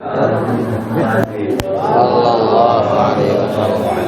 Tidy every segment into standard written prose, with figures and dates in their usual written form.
Sallallahu alaihi wasallam.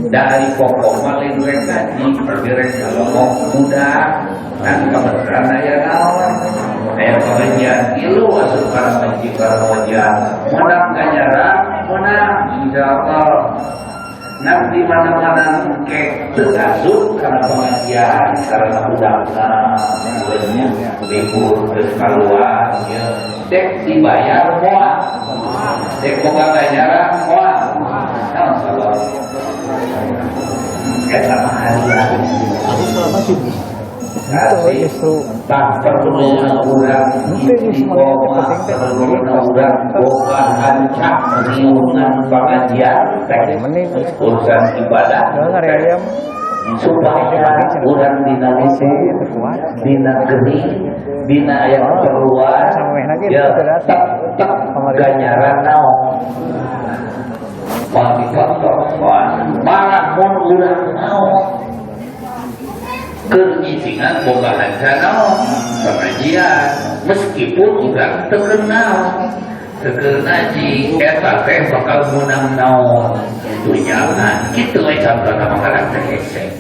Dari pokok maling rek gaji direk ngalongok budak kan kebetulan aya naon aya pengajian ilu asup kana masjid kana wajah menang ganjaran menang insyaallah nanti mana-mana ke teu asup kana pengajian karena budakna libur geus kaluar dek dibayar moal dek boga ganjaran moal naon sabab eta mah harian tak perlu urang istiqomah, perlu urang boga hancap riungan pengajian urusan ibadah supaya urang dina dina geni dina aya keperluan ya tak ganjaran naon malah mun urang naon keur nyicingan boga hanca naon pengajian meskipun urang teu keur naon teu keur ngaji eta teh bakal meunang naon Tunjangan kitu we contohna mah karakter hese.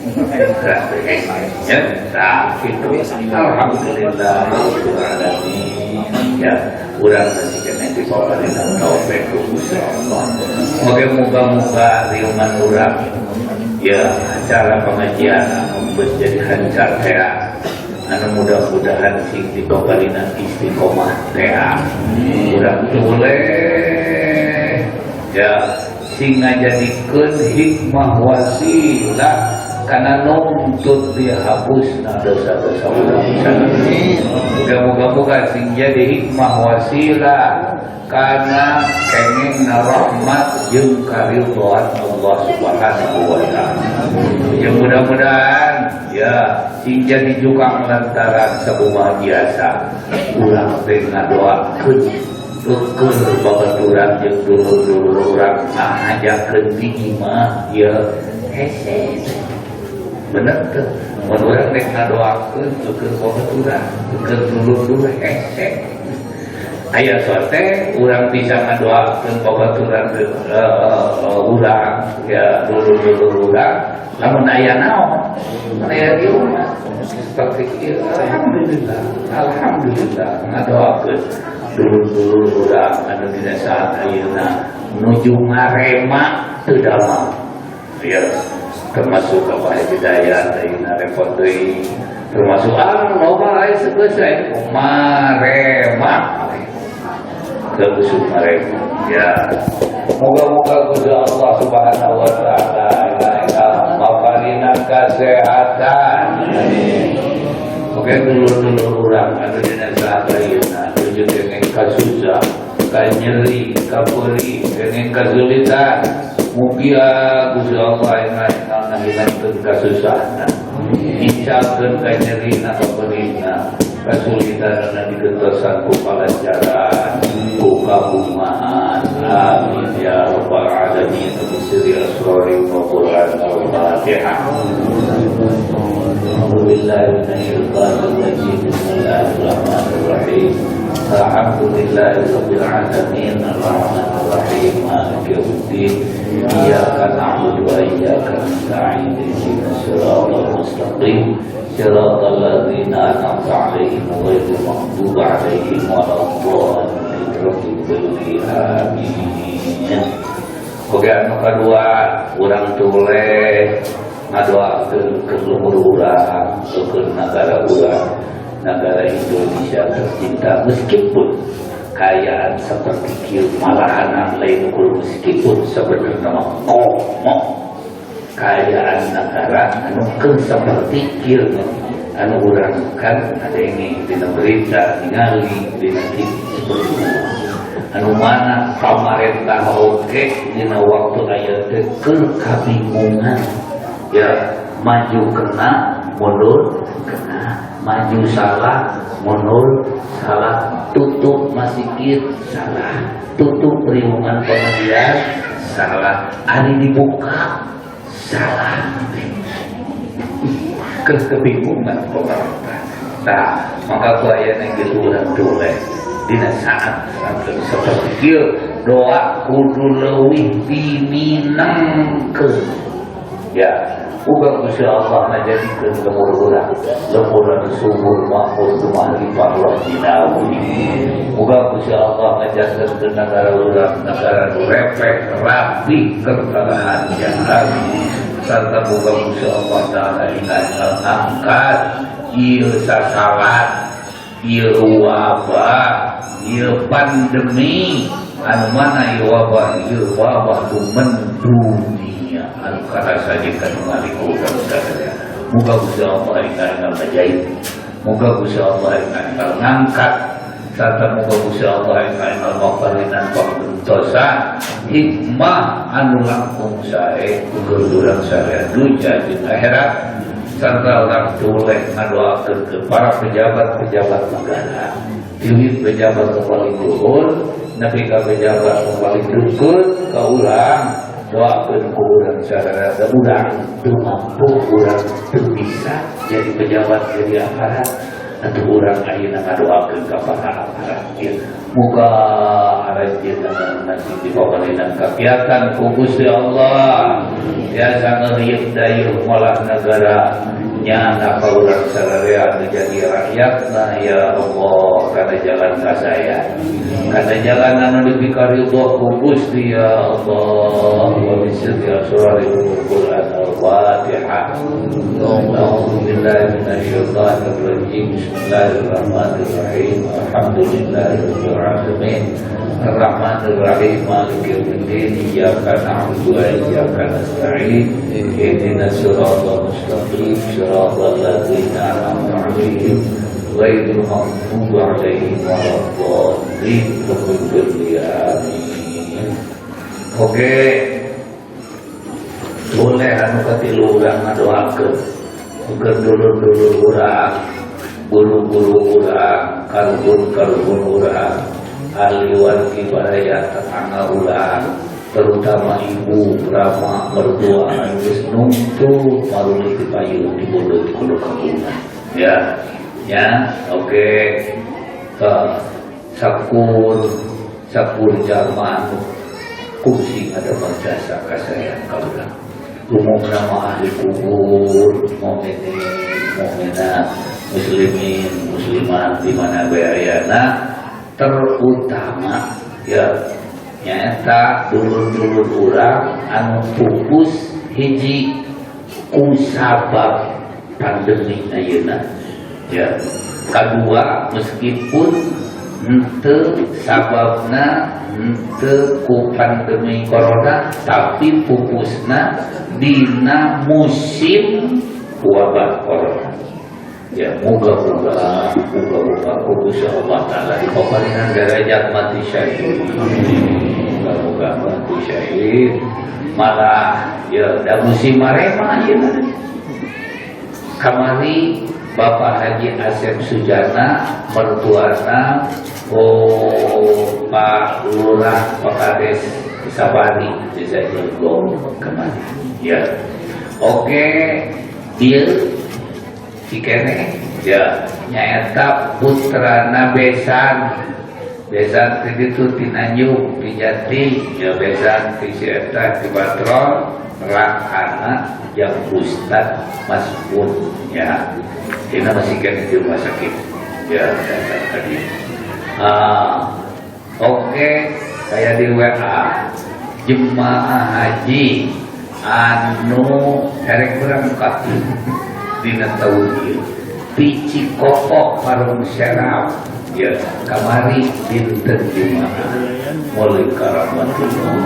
Karakter hese. Ya, tah kitu. Alhamdulillah rabbil alamin. Ya, urang masih kena di paparina taufik ku Gusti Allah. Oke, moga-moga riungan urang ya acara pengajian anu geus jadi hancar teh anu mudah-mudahan sing dipaparina istiqomah teh urang toleh ya sing ngajadikeun hikmah wasilah kana nuntut dihapusna dosa-dosa urang. Moga-moga sing jadi hikmah wasilah karena kenging rahmat jeung karidhoan Allah Subhanahu wa taala. Ya mudah-mudahan ya sing jadi jukang lantaran sakumaha biasa urang teh ngadoakeun keur babaturan jeung dulur-dulur urang ngahajakeun di imah ya hese. Bener teu? Mun urang rek ngadoakeun keur babaturan keur dulur-dulur hese. Aya sote urang bisa ngadoakeun babaturan urang ya dulur-dulur urang lamun aya naon aya di rumah seperti ieu. Alhamdulillah, alhamdulillah ngadoakeun dulur-dulur urang anu dina saat ayeuna nuju ngarema teu damang ya, termasuk Bapak Hidayat ayeuna repot deui, termasuk loba aya segeus marema keusuk marema ya. Moga-moga Gusti Allah Subhanahu wa taala maparina kesehatan. Oke, dulur-dulur urang anu dina saat ayeuna nuju kenging kasusah, kanyeri, kapeurih, kenging kasulitan. Mugia Gusti Allah ngahilangkeun kasusahna, icalkeun kanyerina, kapeurihna, kasulitanna digentosan ku palancaran, ku kabungahan. Amin ya rabbal alamin. Bisri asrari wa Quran al-Fatihah. A'udzu billahi minasyaitonir rajim. Bismillahirrahmanirrahim. Alhamdulillahi rabbil alamin arrahmanir rahim maliki yaumiddin. Iyyaka na'budu wa iyyaka nasta'in. Ihdinas siratal mustaqim. Siratal ladzina an'amta 'alaihim ghairil maghdubi 'alaihim waladdallin. Amin. Oke, anu kadua urang toleh ngadoakeun ke luhur urang, ke nagara urang, negara Indonesia tercinta, meskipun kayaan seperti kieu malahan lain ukur meskipun sebenarnya mah komo kayaan negara anu keur seperti kieu anu urang kan ada yang dina berita ningali dina TV seperti itu anu mana pamarentah oge dina waktu aya teh keur kabingungan ya, maju kena mundur kena, maju salah mundur salah, tutup masjid salah, tutup riungan pengajian salah, ari dibuka salah, keur kebingungan pemerintah. Nah, maka ku ayana geus urang toleh dina saat seperti kieu doa kudu leuwih diminangkeun ya. Uga Gusti Allah ngajadikeun lembur urang lembur anu subur makmur gemah ripah loh jinawi. Uga Gusti Allah ngajadikeun nagara urang nagara nu repek rapi kertarahan jahat, sarta muga Gusti Allah taala ngangkat ieu sasalat, ieu wabah, ieu pandemi anu mana ieu wabah, ieu wabah nu mendunia anu karasa jeung kanu urang sadaya. Muga Gusti Allah ingkang ngajait, muga Gusti Allah ingkang ngangkat, sarta muga Gusti Allah ingkang maparinan panggentosan hikmah anu langkung sae ukur urang sadaya dunya jeung akhirat, serta orang toleh ngadoakeun ke para pejabat-pejabat negara, tiwit pejabat nu paling luhur nepi ka pejabat nu paling deukeut ka urang. Doakeun ku urang sadaya, urang teu mampu, urang teu bisa jadi pejabat, jadi aparat, atuh urang ayeuna ngadoakeun ka para aparat ieu muga aranjeunna nanti dipaparinan kapiatan ku Gusti Allah biasa ngeuyeut dayeuh molah negara nyana ka urang sararea menjadi rakyatna ya Allah kana jalan kasaya kana jalan anu dipikaridho ku Gusti ya Allah wa bisri asraril Quran al-Fatihah. A'udzu billahi minasyaitonir rajim. Bismillahirrahmanirrahim. Alhamdulillahirabbil alamin. Arrahmanir rahim. Maliki yaumiddin. Iyyaka na'budu wa iyyaka nasta'in. Ihdinas siratal mustaqim. Siratal ladzina an'amta 'alaihim ghairil maghdubi 'alaihim waladdallin. Amin. Oke. Boleh anu katilu urang ngadoakeun. Keur dulur-dulur urang, guru-guru urang, karuhun-karuhun urang, ahli wargi baraya tetangga urang, terutama ibu, rama, mertua anu geus nungtu maruli ti payung di bodoh ti kudu kagungan. Ya. Ya, oke. Sakur sakur jalma anu kungsi ada jasa ka saya ka urang. Umumna mah ahli kubur, mukminin, mukminat, muslimin, muslimat di mana bae ayana, terutama ya nyaeta dulur-dulur urang anu pupus hiji ku sabab pandemi ayeuna ya. Kadua meskipun henteu sababna henteu ku pandemi corona tapi pupusna dina musim wabah corona ya. Moga-moga moga-moga ku Gusti Allah Ta'ala dipaparinan derajat mati syahid, moga-moga mati syahid malah ya da musim marema ayeuna. Kamari Bapak Haji Asep Sujana mertuana, oh Pak Lurah Pak Kades Sabari Desa Jelgong kemari ya. Oke, dia cikene ya nyaeta putrana besan besan ti ditu ti Nanjung ti Jati ya, besan ti si eta ti Batron rakana yang Ustad Masbun ya. Ini masih kena di rumah sakit ya datang tadi. Oke, saya di WA jemaah haji anu erek berangkat dina taun ieu ti Cikopo Parung Serap ya kamari dinten Jumaah mulai karamatullah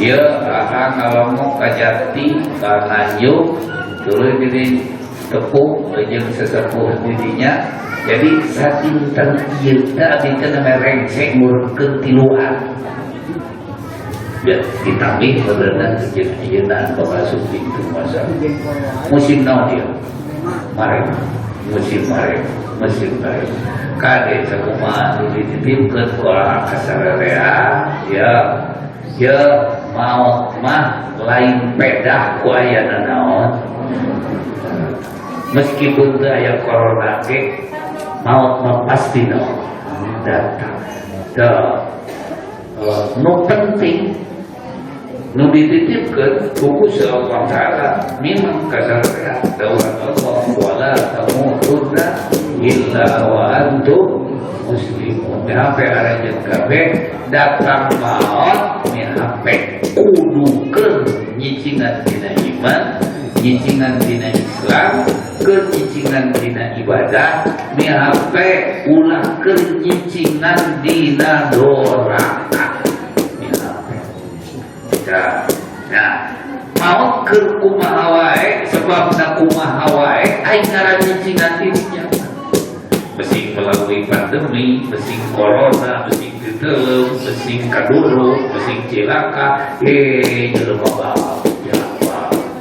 ya aha ngalongok ka Jati ka Nanjung tuluy diri tepung jeung sesepuh didinya. Jadi sadinten ieu teh abdi teh namanya rengsek ngurungkeun tiluan ya ditambih beureunan jeung ayeuna bakal sumping teu masa musim naon ieu marema musim marema musim marema kade sakumaha nu dititipkeun ku kasararea ya ya maot mah lain pedah ku ayana naon meskipun teu aya corona ge maot mah pasti naon datang. Tah nu penting nu dititipkeun ku Gusti Allah Ta'ala memang kasararea daulat Allah wala tamutunna illa wa antum muslimun. Mihape aranjeun kabeh datang maot mihape kudukeun nyicingan dina iman, nyicingan dina Islam, keur nyicingan dina ibadah, mihape ulah keur nyicingan dina doraka. Mihape. Nah, maot keur kumaha wae sebabna kumaha wae aing ngaran nyicingan dirinya. Mesing melalui pandemi, mesing corona, mesing ditelem, mesing kadurung, mesing cilaka, jelema bawa, ya,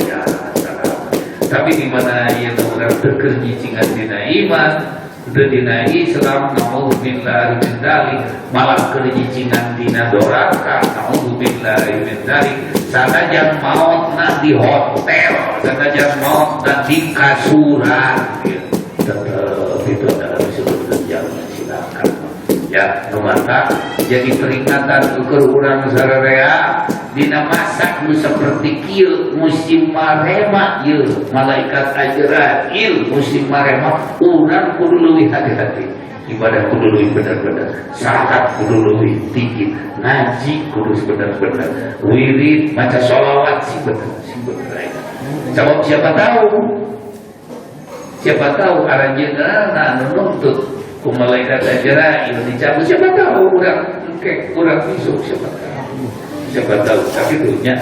ya, salam. Tapi di mana ieu urang teu keur nyicingan dina iman, teu dina Islam, naudzubillah min dzalik, malah keur nyicingan dina doraka, naudzubillah min dzalik. Sanajan maotna di hotel, sanajan maotna di kasuran, gitu. Tetep itu adalah disebut jalan silakan. Ya. Ya, nu mata jadi peringatan ukur urang sararea dina masa nu saperti kieu musim marema ieu malaikat Azrail musim marema urang kudu leuwih hati-hati. Ibadah kudu leuwih bener-bener, salat kudu leuwih tinggi, ngaji kudu bener-bener, wirid maca sholawat sih bener, sih bener. Sebab siapa tahu aranjeunna anu nuntut ku malaikat Azrail dicabut, siapa tahu urang engke urang isuk, siapa tahu, siapa tahu. Tapi dunya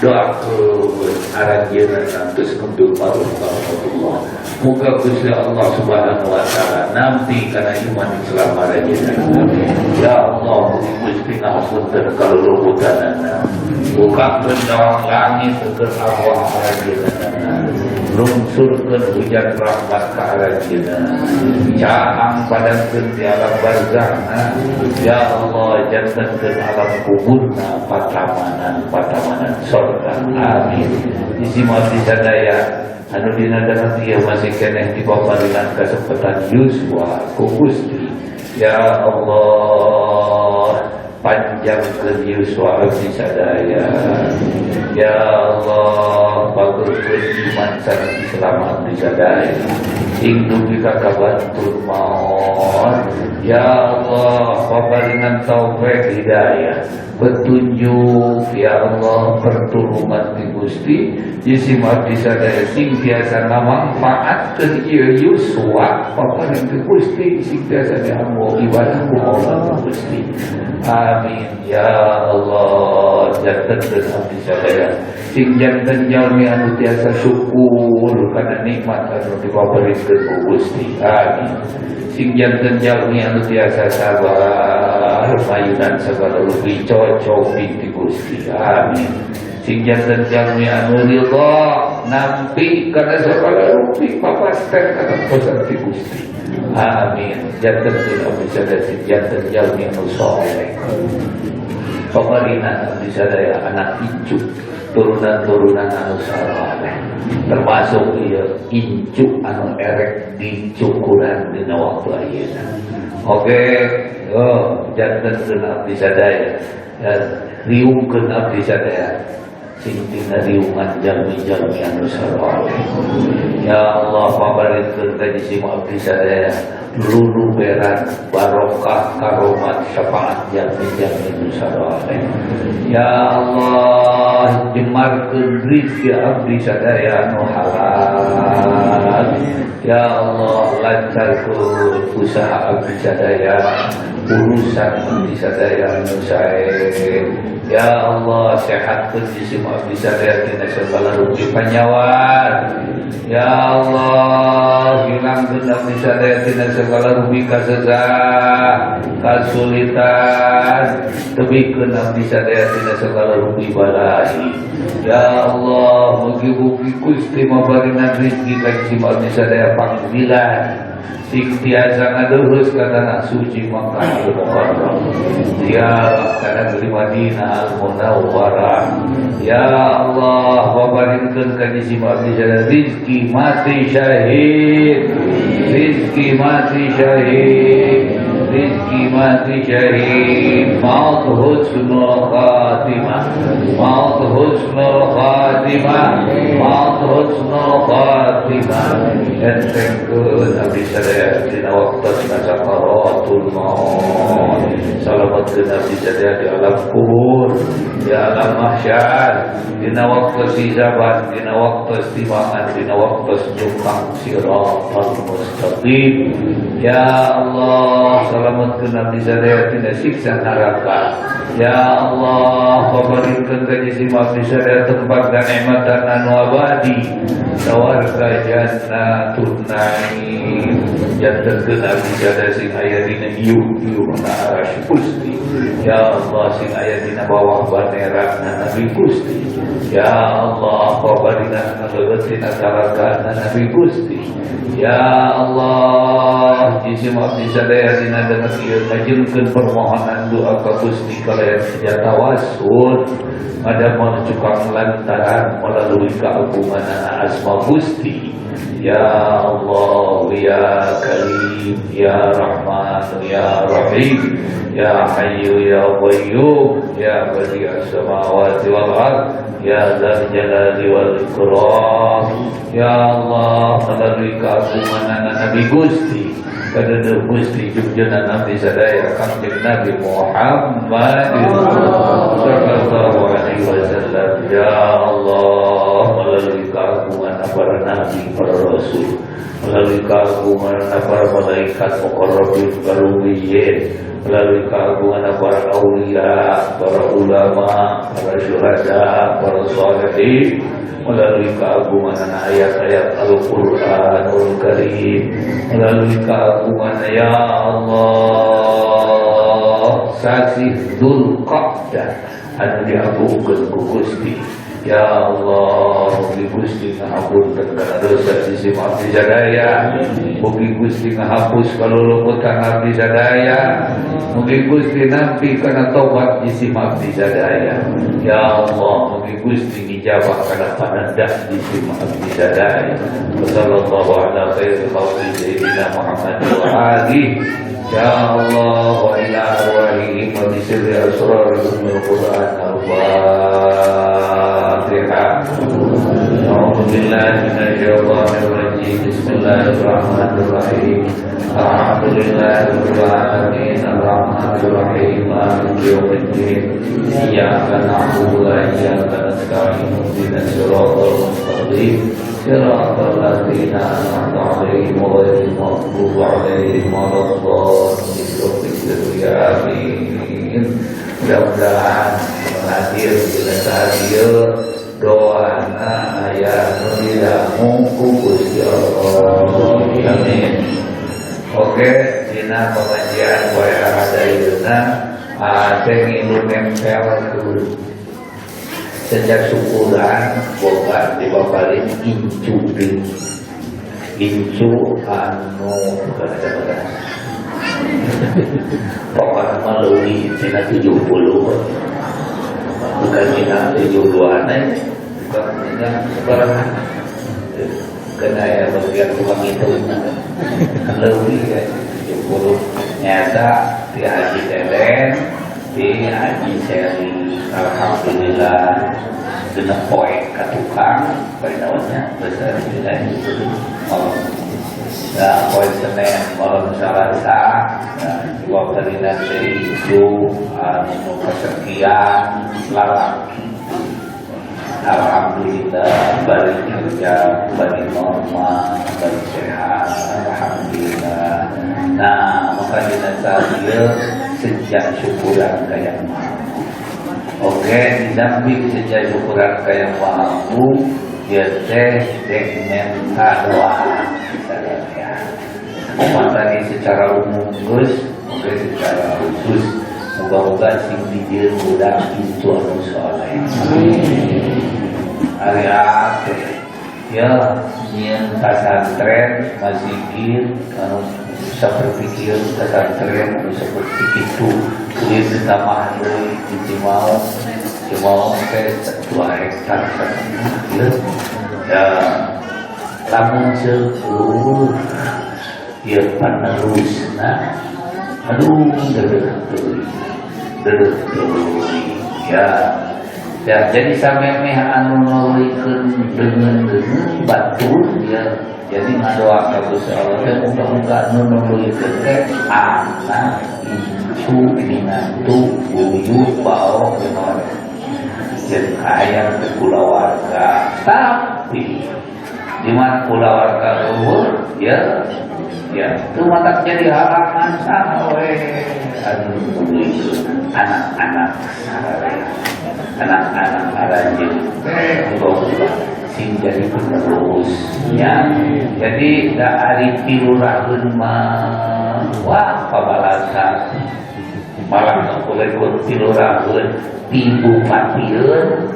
doakeun aranjeunna terus nuntut Allah. Muga Gusti Allah Subhanahu wa taala nampi kana iman Islam aranjeunna. Ya Allah, Gusti ngapunten kaluluhutanana. Bukakeun lawang langit keur arwah aranjeunna. Lungsurkeun hujan rahmat ka aranjeunna. Caang padangkeun di alam barzahna. Ya Allah, jantenkeun alam kuburna patamanan patamanan sorga. Amin. Isi mati sadaya anu dina dalam ieu masih keneh dipaparinan kasempatan yuswa ku Gusti. Ya Allah, panjangkeun yuswa abdi sadaya. Ya Allah, bagurkeun iman sareng Islam abdi sadaya. Ing dugi ka kabantur maot. Ya Allah, pabarinan taufik hidayah, petunjuk ya Allah, pertulungan ti Gusti. Jisim abdi sadaya sing tiasa ngamangfaatkeun ieu yuswa paparin ti Gusti, sing tiasa diambil ibadah ku Allah ti Gusti. Amin ya Allah. Jantenkeun abdi sadaya sing janten jalmi anu tiasa syukur kana nikmat anu dipaparikeun ku Gusti. Amin. Sing janten jalmi anu tiasa sabar mayunan sagala rupi cocok ti Gusti. Amin. Sing janten jalmi anu ridha nampi kana sagala rupi papasten kana kosan ti Gusti. Amin. Jantenkeun abdi sadaya sing janten jalmi anu soleh. Pamarina abdi sadaya anak incu turunan-turunan anu saleh, termasuk ieu incu anu erek dicukuran dina waktu ayeuna. Oke, oh jantenkeun abdi sadaya, ya, riungkeun abdi sadaya sing tina riungan jalmi-jalmi anu saleh. Ya Allah, pabarikeun ka jisim abdi sadaya luluberan barokah karomat syafaat jalmi-jalmi nu saleh. Ya Allah, jemarkeun rezeki abdi sadaya anu halal. Ya Allah, lancarkeun usaha abdi sadaya, urusan abdi sadaya anu sae. Ya Allah, sehatkeun jisim abdi sadaya tina segala rupi panyawat. Ya Allah, hilangkeun abdi sadaya tina segala rupi kasesah, kasulitan. Tebikeun abdi sadaya tina segala rupi balahi. Ya Allah, mugi-mugi Gusti mabarinan rezeki ka jisim abdi sadaya panggilan sing tiasa ngadeurus ka tanah suci Makkah Al-Mukarram, ziarah ka negeri Madinah Al-Munawwarah. Ya Allah, babarikeun ka jisim abdi sadaya rezeki mati syahid, rezeki mati syahid, rezeki mati syahid, maut husnul khatimah, maut husnul khatimah, maut husnul khatimah. Entengkeun abdi sadaya dina waktu sakaratul maut. Salamatkeun abdi sadaya di alam kubur, di alam mahsyar, dina waktu hisaban, dina waktu timbangan, dina waktu nyukang siratal mustaqim. Ya Allah, selamatkeun abdi sadaya tina siksa neraka. Ya Allah, pabarikeun ka jisim abdi sadaya tempat kanikmatan anu abadi, sawarga jannatun naim. Jantenkeun abdi sadaya sing aya dina iuh-iuhna arasy Gusti. Ya Allah, sing aya dina bawah bandera Nabi Gusti. Ya Allah, pabarina ngaleueut tina talagana Nabi Gusti. Ya Allah, jisim abdi sadaya dina danget ieu ngajengkeun permohonan doa ka Gusti kalayan senjata tawassul madamel cukang lantaran melalui keagunganana asma Gusti. Ya Allah ya Karim ya Rahman ya Rahim ya Hayyu ya Qayyum ya Badi'as samawati wal ard ya Dzal Jalali wal Ikram. Ya Allah melalui keagungan Nabi Gusti kadede Gusti junjungan Nabi sadaya Kangjeng Nabi Muhammad sallallahu alaihi wasallam. Ya Allah melalui keagungan para nabi, para rasul, melalui keagungan para malaikat muqarrabin karubiyin, melalui keagungan para aulia, para ulama, para syuhada, para sholihin, melalui keagungan ayat-ayat Al-Qur'anul Karim, melalui keagungan ya Allah sasi Dzulqa'dah anu diagungkeun ku Gusti. Ya Allah, mugi Gusti ngahapunten kana dosa sisi abdi sadaya, mugi Gusti ngahapus kaluluputan abdi sadaya, mugi Gusti nampi kana tobat sisi abdi sadaya. Ya Allah, mugi Gusti ngijabah kana panendak sisi abdi sadaya. Sallallahu ala khairi khalqi sayyidina Muhammad wa alihi. Ya Allah wa ila arwahihim wa bi sirri asrarihim min Qur'an. Al-Fatihah. A'udzu billahi minasyaitonir rajim. Bismillahirrahmanirrahim. Alhamdulillahirabbil alamin arrahmanir rahim maliki yaumiddin. Iyyaka na'budu wa iyyaka nasta'in. Ihdinas siratal mustaqim. Siratal ladzina an'amta 'alaihim ghairil maghdubi 'alaihim waladdallin. Amin. Mudah-mudahan hadir bila hadir doana aya nu didangu ku Gusti Allah. Amin. Oke, dina pengajian poe Ahad ayeuna teh ngilu nempel sejak syukuran boga dibaparin incu deui. Incu anu bukan ada pokoknya mah leuwih tina 70, bukan tina 72-an, bukan tina sabaraha, kena ya bagian tukang hitung leuwih ya 70 nyata di Haji Telen di Haji Seri. Alhamdulillah genep poe ka tukang poe naonnya besar alhamdulillah malam. Nah, poe Senin malam Salasa dua kalinan deui itu anu kasekian lalaki. Alhamdulillah balik kerja, balik normal, balik sehat, alhamdulillah. Nah, maka dina saat ieu sejak syukuran ka Yang Maha. Oke, di samping sejak syukuran ka Yang Maha ya teh dek minta doa ya. Tadi secara umum geus, oke secara khusus moga-moga sing dijieun budak incu anu soleh. Ari teh ya nyieun pasantren masjid anu saperti kieu, pesantren anu seperti kitu kudu ditambah deui di Cimaung. Cimaung teh 2 hektar ya. Ya lamun seueur ieu panerusna aduh dedeuh teuing dedeuh teuing ya. Ya, jadi samemeh anu nuluykeun deungeun-deungeun batur ya. Jadi ngadoa ka Gusti Allah teh muga-muga nu nuluykeun teh anak, incu, minantu, buyut, bao, naon. Jadi kaya teh kulawarga. Tapi di mana kulawarga eueuh ya ya itu matak jadi halangan saha we anu nuluykeun anak-anak sararea. Anak-anak aranjeun teh muga-muga sing jadi penerus ya. Jadi da ari tiluraheun mah wah pabalasan malah boleh tiluraheun ti bupatieun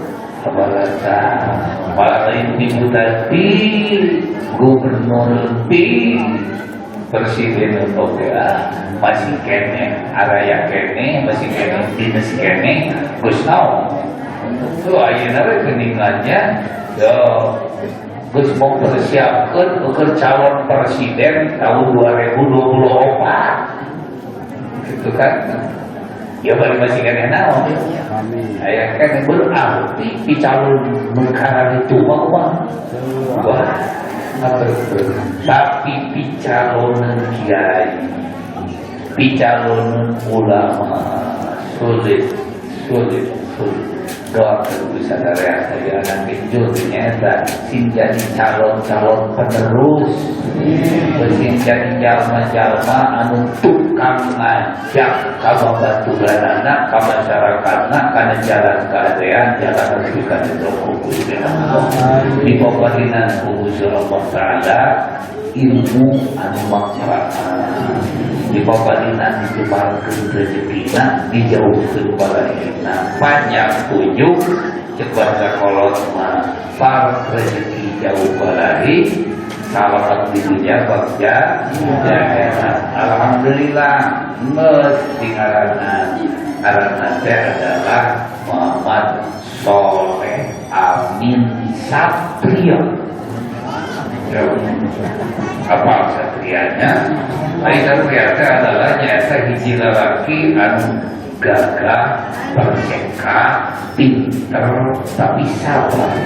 pabalasan malah lain ti bupati gubernur ti presiden oke masih kene araya kene masih kene dinas kene geus naon tuh ayeuna we geuningannya yo Geus mempersiapkeun keur calon presiden tahun 2024 gitu kan. Ya bari masih keneh naon. Amin. Aya keneh berarti picalon nu itu mah wah tapi picalonan kiai, picalonan ulama sulit, sulit, sulit. Doakan bisa dari saya nanti nyata sing jadi calon-calon penerus, sing jadi jalma-jalma anu tukang ngajak ka babaturanana, ka masyarakatna kana jalan keadaan, jalan resmikan itu Gusti Allah. Dipaparinan ku Gusti Allah Ta'ala ilmu anu manfaat, dipaparinan dijebarkeun rezekina, dijauhkeun balahina, panjang tunjuk cek bahasa kolot mah par rezeki jauh balahi, salamat di dunia bagja di akhirat. Alhamdulillah mesti ngaranna ngaranna teh adalah Muhammad Soleh Amin Satrio. Apa satrianya? Ai satria teh adalah nyata hiji lalaki anu gagah, perceka, pinter, tapi sabar.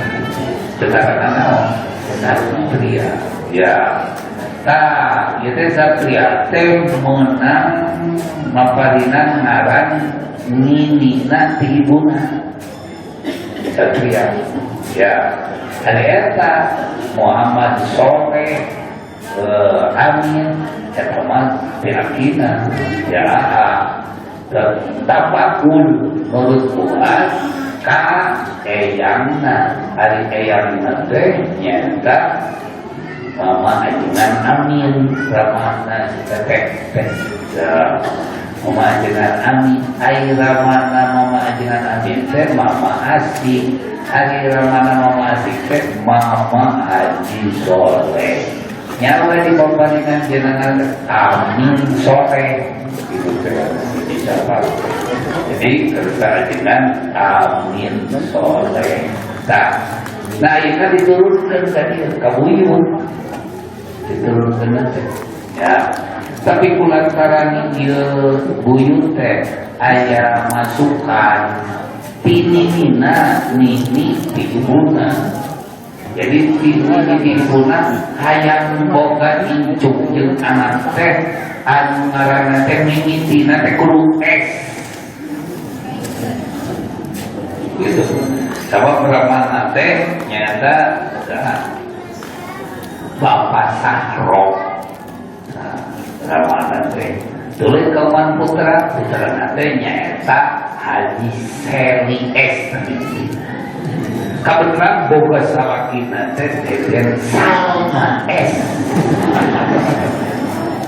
Sekarang naon? Satria. Ya. Tah, ieu teh satria teh meunang maparinan ngaran ninina ti ibuna. Satria. Ya. Ada eta Muhammad Soleh Amin eta mah ti akina ya tapakul nurut Tuhan ka eyangna. Ari eyangna teh nyata mama ajengan Amin, ramana si teteh teh ya. Mama ajengan Amin, ai ramana mama ajengan Amin teh mama Asih. Ari ramana mama Asih teh mama Haji Soleh. Nyawa di pembandingan jenengan Amin Soleh itu teh siapa? Jadi kersa ajengan Amin Soleh. Nah, nah ini kan diturunkan tadi ka buyut, diturunkan nanti. Ya, tapi kulantaran ieu buyut teh aya masukan tininina nini ti ibuna. Jadi tinini ti ibuna hayang boga incuk jeung anak teh anu ngaranna teh mimitina teh kudu S. Gitu. Sabab ramana teh nyata Bapak Sahro. Nah, ramana teh tuluy kauman putra, putrana teh nyaeta Haji Seli S. Kebetulan boga salakina teh Deden Salma S.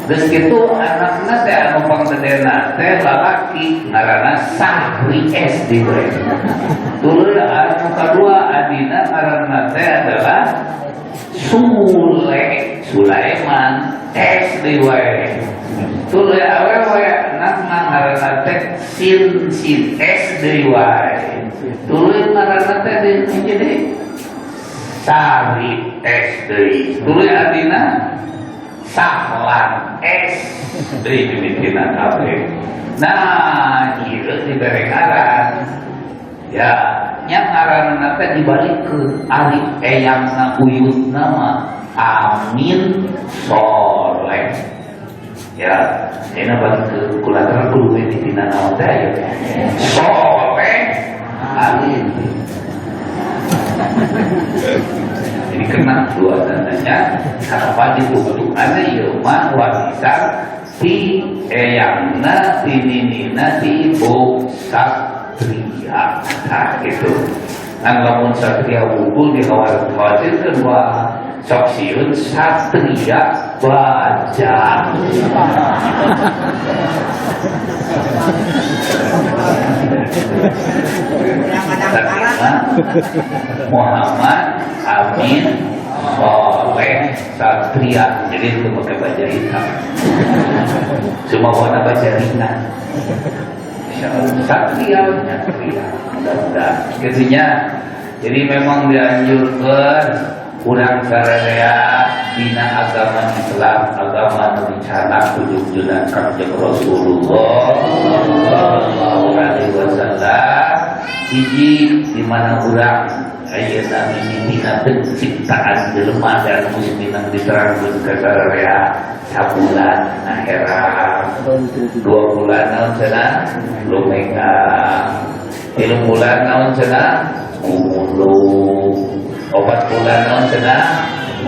Terus gitu anakna teh anu panggedena teh lalaki ngaranna Sahri S di we. Tuluy anu kadua adina ngaranna teh adalah Sule Sulaiman S di we. Tuluy awewe anakna ngaranna teh Sin Sin S di wae. Tuluy ngaranna teh di Sari S deui. Tuluy adina Sahlan S deui mimitina kabeh. Nah, ieu dibere ngaran. Ya, nya ngaranna teh dibalikeun ari eyangna uyutna mah Amin Soleh. Ya, ini balik ke kulantaran kudu mimitina naon teh aya. Soleh Amin. Jadi kena dua tandanya harapan ditutup-tutupannya ieu mah warisan ti eyangna ti ninina ti ibu satria. Nah gitu. Kan lamun satria wungkul dikhawatirkeun wah sok sieun satria baja. Muhammad Amin Soleh Satria. Jadi itu pakai baju hitam. Semua warna baju ringan. Satria, satria. Mudah-mudahan. Gitunya. Jadi memang dianjurkan Urang sararea dina agama Islam, agama nu dicanak ujung-ujungan Kangjeng Rasulullah sallallahu alaihi wasallam. Hiji di mana urang ayeuna mimitina penciptaan jelema dan muslimin diterangkeun ka sararea sabulan akhirat, 2 bulan naon cenah lumegang, 3 bulan naon cenah gumulung, 4 bulan naon cenah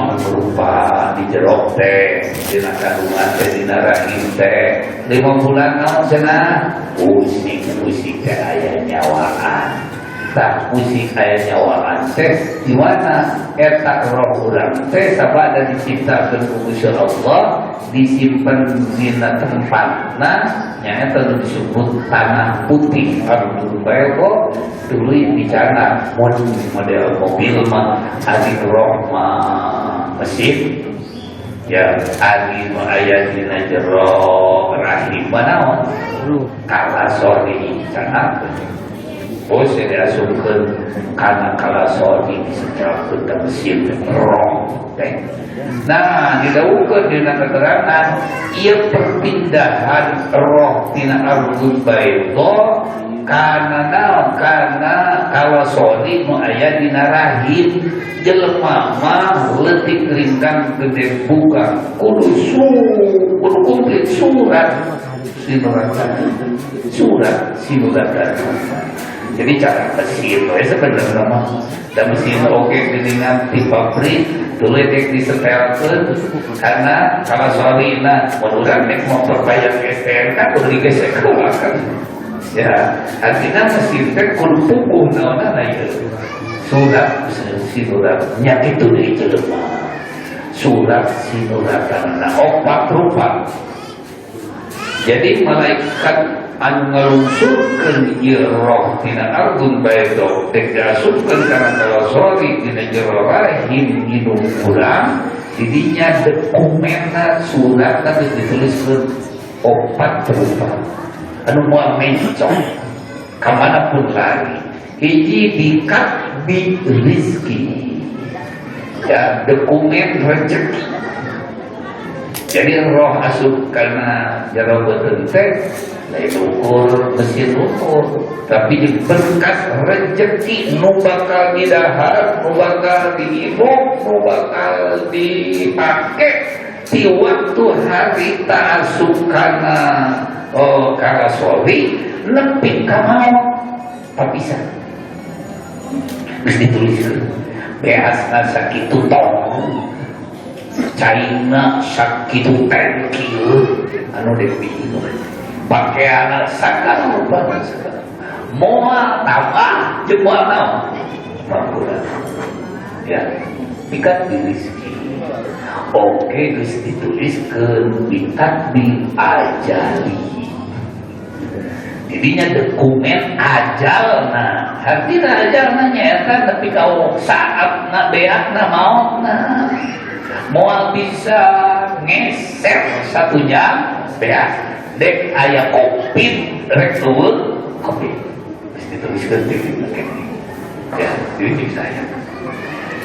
berupa di jerok teh, dina kandungan teh, dina rahim teh, 5 bulan naon cenah usik usik teh aya nyawaan. Tah, usik aya nyawaan teh di mana eta roh urang teh sabada diciptakeun ku Gusti Allah, disimpan dina tempatna, nyaeta nu disebut tanah putih anu bae tuluy bicara. Mun model mobil mah, ari roh mah mesin ya, ari nu aya dina jero rahim mah naon? Kalasori cenah. Oh, saya diasupkeun kana kalasori, disetelkeun ka mesin roh teh. Nah, didawuhkeun dina keterangan ieu perpindahan roh tina ardul baydha kana naon? Kana kalasori nu aya dina rahim. Jelema mah leutik ringkang gede buka kudu su kudu komplit surat sinuratan, surat sinuratan. Jadi cara mesin we sebenarnya mah da mesin oke geuningan di pabrik dulu dek disetelkeun karena kalasori. Mun urang nek mau perpanjang STNK kudu digesek kan ya, artinya mesin teh kudu puguh naonna ieu surat sinurat nya. Kitu deui jelema surat sinuratan opat rupa. Jadi malaikat anu ngalungsurkeun ieu roh tina ardun baedo dek diasupkeun kana kalasori dina jero rahim indung urang, didinya dokumenna suratna geus dituliskeun opat rupa anu moal mencong kamanapun lari. Hiji, bikatbi rizki ya, dokumen rezeki. Jadi roh asup karena jero beuteung teh lain ukur mesin ukur, tapi berkat rezeki nu bakal didahar, nu bakal diinum, nu bakal dipake di waktu hari tak asup kana oh kalasori nepi ka maot papisah geus dituliskeun beasna sakitu tong, caina sakitu tangki anu dek diinum, pakaian sagala rupa, moal tambah jeung moal naon, moal kurang ya. Bikatbi rizki. Oke, geus dituliskeun bikatbi ajali, jadinya dokumen ajalna. Artinya ajalna nyaeta nepi ka saatna beakna maotna moal bisa ngeser 1 jam beak dek aya Covid rek euweuh Covid. Geus dituliskeun di ya. Jadi saya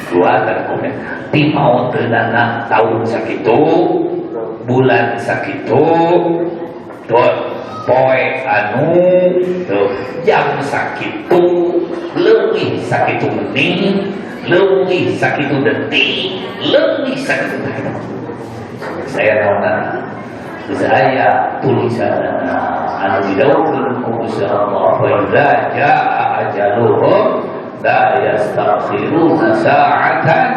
dua dokumen ti maoteunana tahun sakitu, bulan sakitu tuh, poe anu tuh, jam sakitu leuwih sakitu menit leuwih sakitu detik leuwih sakitu. Saya naonna saya tulisan anu didawuhkeun ku Gusti Allah, fa idza jaa ajaluhum la yastakhiruna sa'atan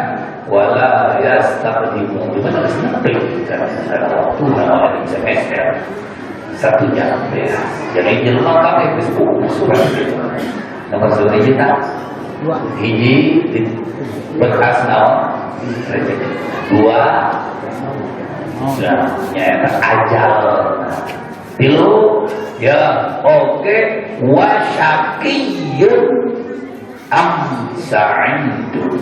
wa la yastaqdimun. Di mana geus nepi karena waktu nama bisa geser 1 jam ya. Jadi jelema kabeh geus buku surat gitu. Nomor hiji tak hiji bekas naon? Rezeki. Dua ya nyaeta ajal. Tilu ya, oke, wa syaqiyyun am sa'idun.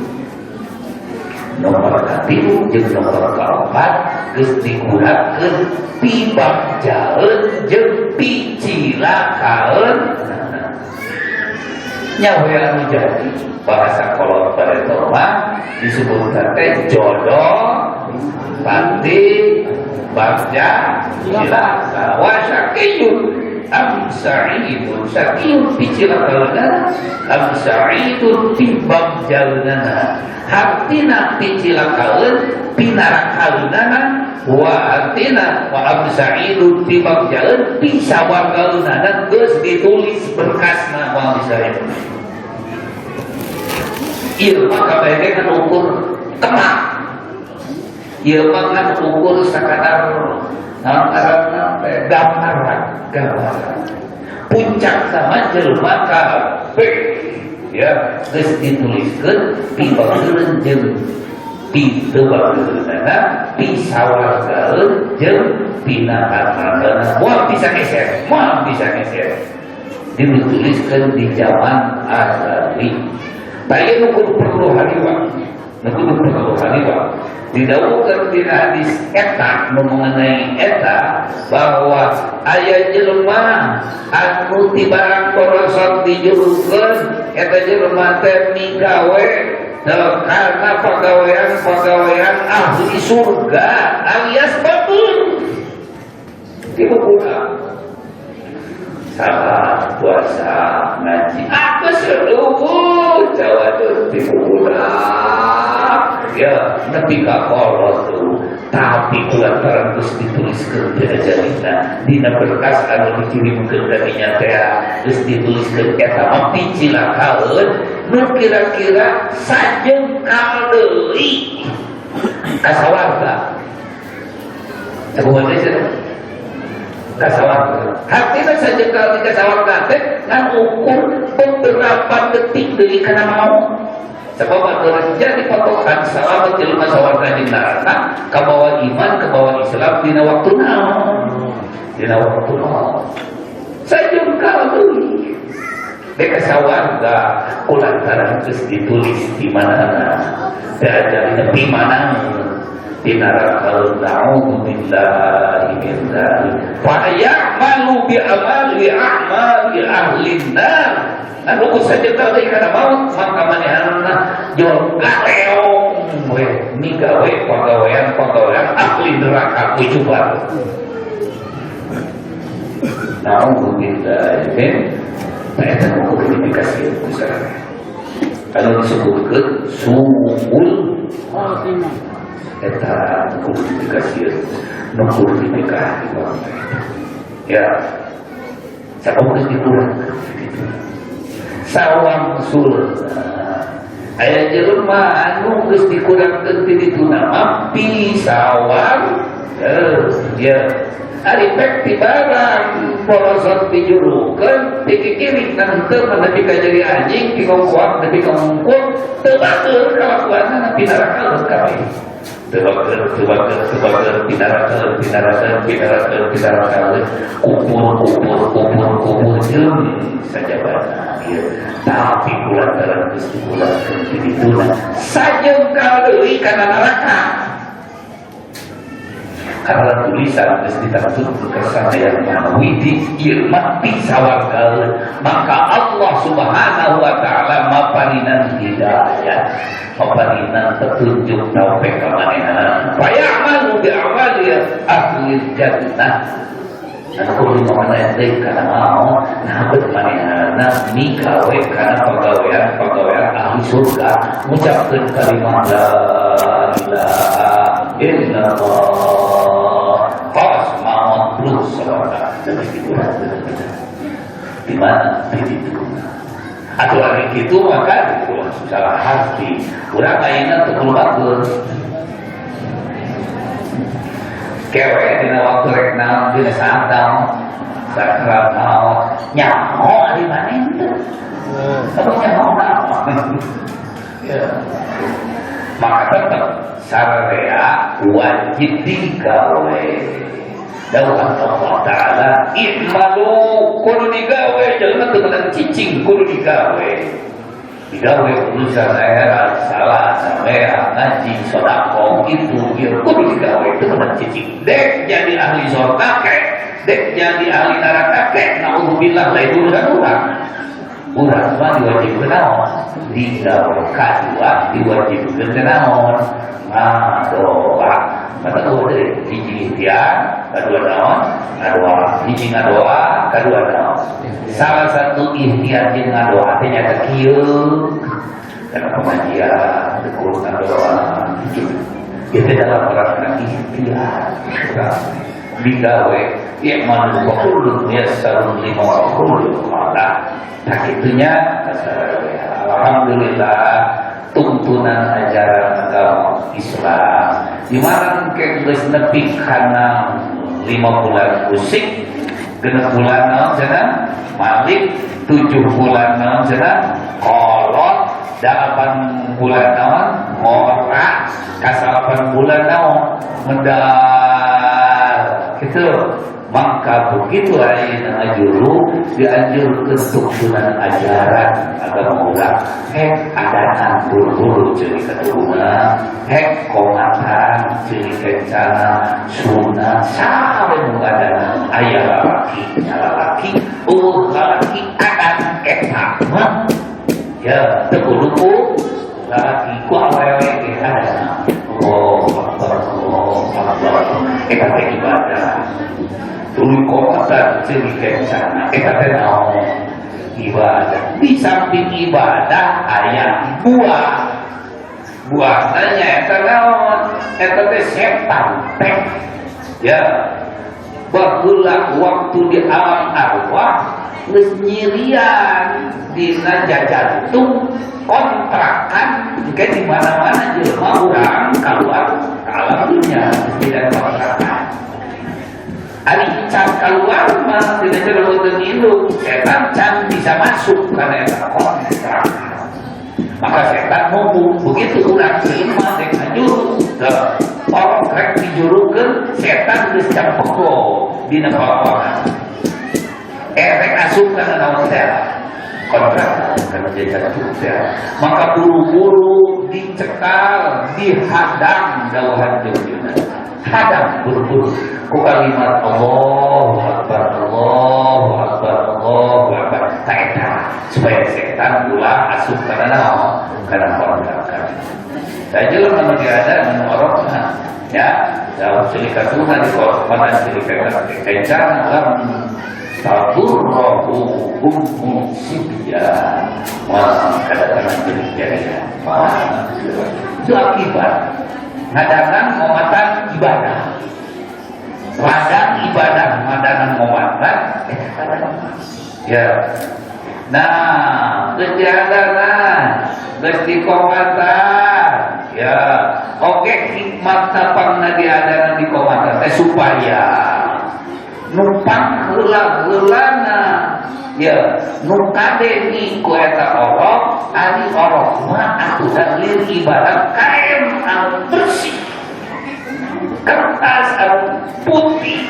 Nomor katilu jeung nomor kaopat geus digunakeun pibagjaeun jeung picilakaeun nya we anu jadi bahasa kolot pada mah. Disebutkan teh jodoh pati bagja cilaka wa syaqiyun am sa'idun. Syaqiyun fi cilakaunana am sa'idun fi bagjaunana. Hartina fi cilakaun pinarakaunana wa artina wa am sa'idun fi bagjaun fi sawargaunana geus ditulis berkasna moal bisa itu. Ieu mah kabeh kan ukur tepat. Ieu mah kan ukur sakadar naon ngaranna teh gambaran, gambaran. Puncak sama jelema kabeh ya geus dituliskeun pi bageureun jeung pi teu bageureunana, pi sawargaeun jeung pina kamarana. Moal bisa geser, moal bisa geser. Dituliskeun di zaman azali. Taya nu kudu perlu hariwa, nu kudu perlu hariwa. Didawuhkeun dina hadis eta nu mengenai eta bahwa aya jelema anu ti barang korosot dijurukeun eta jelema teh migawe karena pagawean-pagawean ahli surga alias batur. Tiba kurang. Salat, puasa, ngaji, aku seluruh Jawa tuh dibudak. Ya, nepi ka kolot tuh. Tapi kulantaran geus dituliskeun teh ajalina dina berkas anu dikirimkeun ka dinya teh geus dituliskeun eta mah picilakaeun nu kira-kira sajengkal deui ka sawarga. Sakumaha teh kasawarga. Hartina sajengkal di kasawarga teh ngan ukur beberapa detik deui kana maut. Sebab atuh jadi patokan selamat jelema sawarga di neraka kabawa iman kabawa Islam dina waktu naon? Dina waktu naon? Sajengkal deui. Dek kasawarga kulantaran geus ditulis di mana-mana. Diajarina di mana? Di neraka. Na'udzubillahi min dzalik. Fa ya'malu bi amali a'mali ahli nar. Anu ku sajengkal deui kana maut maka manehanna jol galeong we migawe pagawean-pagawean ahli neraka kucubar. Na'udzubillahi min eta kudu dikasih ku sareng. Anu disebutkeun suul khatimah. Eta kudu dikasih nu kudu dipikah ya sabab geus dikurang sawang sul aya jelema anu geus dikurangkeun ti ditu nama pi sawang ya ari pek ti barang porosot dijurukeun ti kikirik na henteu mah nepi ka jadi anjing ti ngongkoak nepi ka ngungkul teu batur kalakuanna nepi neraka kabeh. Tebakeur, tebakeur, tebakeur, pinarakeun, pinarakeun, pinarakeun, pinarakeun, kupur, kupur, kupur, kupur, jeung sajabana. Ieu. Tapi kulantaran geus dikurangkeun ti dituna sajengkal deui kana neraka. Karena tulisan geus ditentukeun kersana yang maha widi ieu mah pisawargaeun. Maka Allah Subhanahu wa taala maparinan hidayah, maparinan petunjuk taufik ka manehna. Fa ya'malu bi amali ahli jannah. Anu kudu manehna deui kana maot, nah beut manehna migawe kana pagawean-pagawean ahli surga, ngucapkeun kalimat la ilaha illallah. Pas maot terus saudara, geus dikurangkeun. Di mana? Di ditu. Atuh ari kitu maka ulah salah hati. Urang ayeuna teu kudu bagus. Kewe dina waktu rek naon dina saat naon sakrat naon nyaho ari maneh teh. Apa nyaho naon? Ya. Maka tetep syariat wajib digawe. Dawuhan Allah Ta'ala i'malu kudu digawe, jelema teu meunang cicing kudu digawe. Digawe urusan akhirat, salat, samea, ngaji, sedekah, itu ieu kudu digawe teu meunang cicing. Dek jadi ahli surga kek, dek jadi ahli neraka kek, naudzubillah lain urusan urang. Urang mah diwajibkeun naon? Digawe. Kadua diwajibkeun naon? Ngadoa. Kata dua deui, hiji ikhtiar, kadua naon? Ngadoa. Hiji ngadoa, kadua naon? Salah satu ikhtiar jeung ngadoa teh nyata kieu. Karena pengajian, tekun ngadoa. Itu dalam rangka ikhtiar. Digawe, ya man wa kullu yassarun lima wa kullu qala. Nah itunya, alhamdulillah tuntunan ajaran agama Islam. Di mana ke geus nepi kana 5 bulan usik, 6 bulan naon cenah? Malik, 7 bulan naon cenah? Kolot, 8 bulan naon? Ngora, kasalapan bulan naon? Medal. Gitu. Maka begitu ayeuna ngajuru dianjurkeun tuntunan ajaran agama urang. Hek adanan buru-buru ceuli katuruna, hek komatan ceuli kencana sunah sawe nu adanan aya lalaki nya lalaki, eueuh lalaki adan eta mah ya teu kudu ku lalaki ku awewe ge adanan. Allahu akbar, Allahu akbar. Eta teh ibadah. Tuluy komatan ceuli kencana eta teh naon? Ibadah. Di samping ibadah aya buah. Buahnya eta naon? Eta teh setan teh. Ya. Baheula waktu di alam arwah geus nyirian dina jajantung kontrakan jika di mana-mana jelema urang keluar ke alam dunia tidak kontrakan. Ari can keluar mah tidak jero teu indung, setan can bisa masuk karena eta kontrakan. Maka setan nunggu begitu urang jelema rek ngajuru, orang rek dijurukeun setan geus campeko dina palawangan. Rek asup kana naon teh? Kontrakan kana jajantung teh. Maka buru-buru dicekal, dihadang dauhan jeung hadang buru-buru ku kalimat Allahu Akbar, Allahu Akbar, Allahu Akbar. Ta eta supaya setan ulah asup kana naon? Kana kontrakan. Saya jelema anu diada anu orokna ya, dalam silikatuna di korban silikat kencana lam tadurruhu ummu sibya wa kadatangan jenis jaya. Itu akibat ngadanan ngomatan ibadah. Ladang ibadah ngadanan ngomatan ya. Nah, kejadanan geus dikomatan ya. Oke, hikmat tapangna diadanan dikomatan teh supaya numpang heula-heulana ya nu kade ni ku eta orok ari orok mah atuh lir ibarat kain anu bersih, kertas anu putih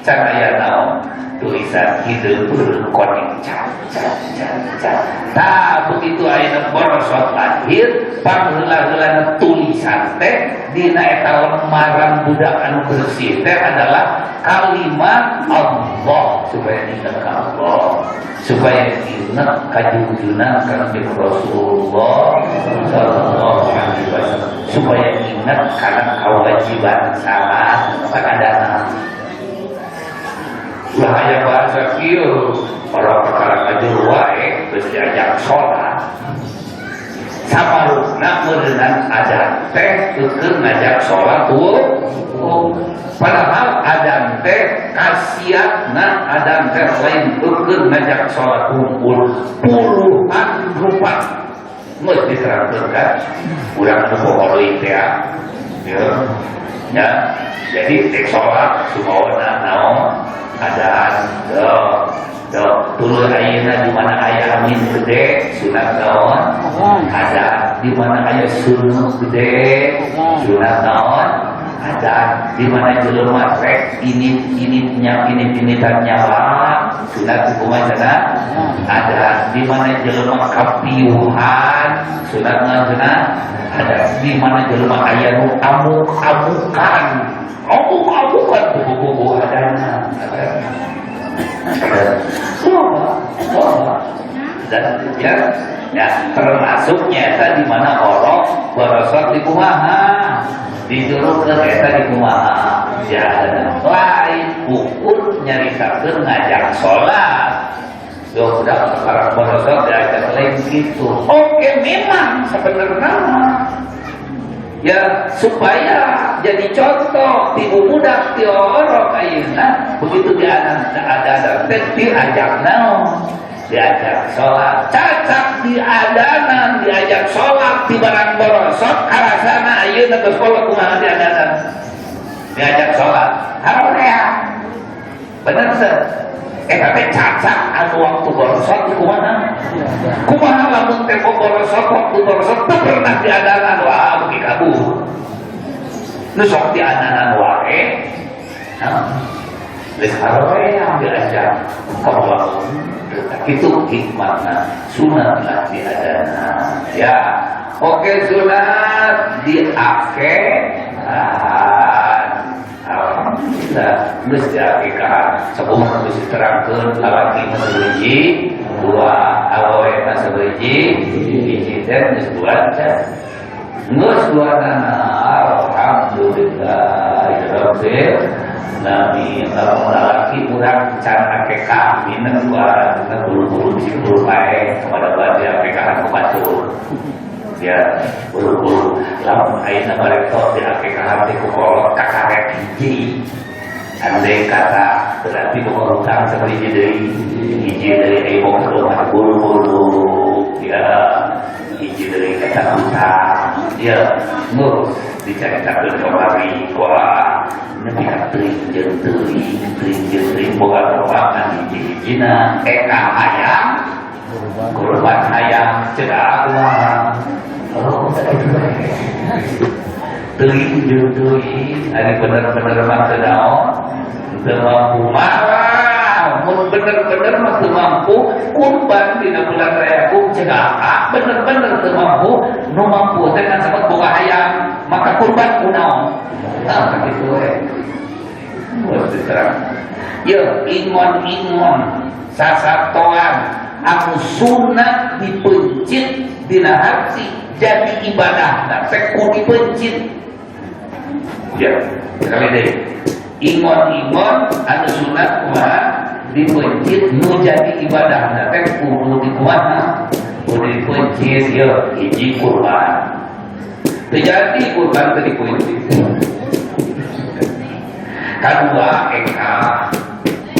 can aya naon tulisan hideung koning cat cat cat cat. Tah begitu ayeuna borosot lahir pangheula-heulana tulisan teh dina eta lembaran budak anu bersih teh adalah kalimat Allah supaya ingat ka Allah, supaya ingat kajujuna Kanjeng Rasulullah sallallahu alaihi wasallam, supaya ingat kana kewajiban salat kadana. Ulah aya bahasa kieu, orang perkara kajur wae geus diajak salat. Samarukna meureunnan adan teh keur ngajak salat tuh. Padahal adan teh khasiatna adan teh lain keur ngajak salat kumpul puluhan rupa. Geus diterangkeun kan urang nu bohoroi teh ya. Ya, jadi tek salat sumawana naon adan tuh. Tuh, tuluy ayeuna di mana aya angin gede sunat naon? Adan. Di mana aya sunu gede sunat naon? Adan. Di mana jelema rek ini ini nya ini ini nyawa sunat kumaha cenah? Adan. Di mana jelema kapiuhan sunat naon cenah? Adan. Di mana jelema aya nu amuk-amukan, amuk-amukan buku-buku adana. Wah, wah. Dan ya, ya termasuknya eta di mana orok borosot di kumaha dijuru ke eta di kumaha ya lain ukur nyaritakeun ngajak sholat. Yo udah sekarang borosot diajak lain gitu. Oke memang sebenarnya ya supaya jadi contoh ti budak ti orok ayeuna begitu di ada teh diajak naon diajak sholat cacak diadanan diajak sholat di barang borosot karasana ayeuna geus kolot kumaha diadanan diajak sholat harorea bener seh eta teh cacak anu waktu borosot di kumaha kumaha lamun tempo borosot waktu borosot teu pernah diadanan wah beuki kabur nu sok diadanan wae geus harorea diajak kalau itu hikmahna sunatlah diadana ya oke sunat diakekahan alhamdulillah geus diakekahan sakumaha geus diterangkeun lalaki mah sahiji dua awewe mah sahiji hiji teh geus dua geus dua nana alhamdulillah rabbil Nabi kalau laki urang can akekah mineng dua buru-buru bisi buru pae kepada bade akekahan ku batur ya buru-buru lamun ayeuna bareto di akekahan teh ku kolot kakarek hiji andai kata berarti boga hutang sabiji deui hiji deui aya boga rumah buru-buru ya hiji deui eta hutang ya geus dicaritakeun kamari wah nepi ka teuing jeung teuing teuing jeung teuing boga ruangan hiji-hijina eka hayang kurban hayang cedak kumaha oh teuing jeung teuing ari bener-bener mah teu naon teu mampu marah mun bener-bener mah teu mampu kurban dina bulan Rayagung cedak bener-bener teu mampu nu mampu teh kan sabab boga hayang maka kurban ku naon nah kitu we. Ya ingon-ingon sasatoan anu sunat dipencit dina hati jadi ibadah teh kudu dipencit. Ya, sekali deui. Ingon-ingon anu sunat kumaha dipencit nu jadi ibadah teh kudu dikumaha kudu dipencit ya hiji kurban. Teu jadi kurban teu dipencit. Kedua eka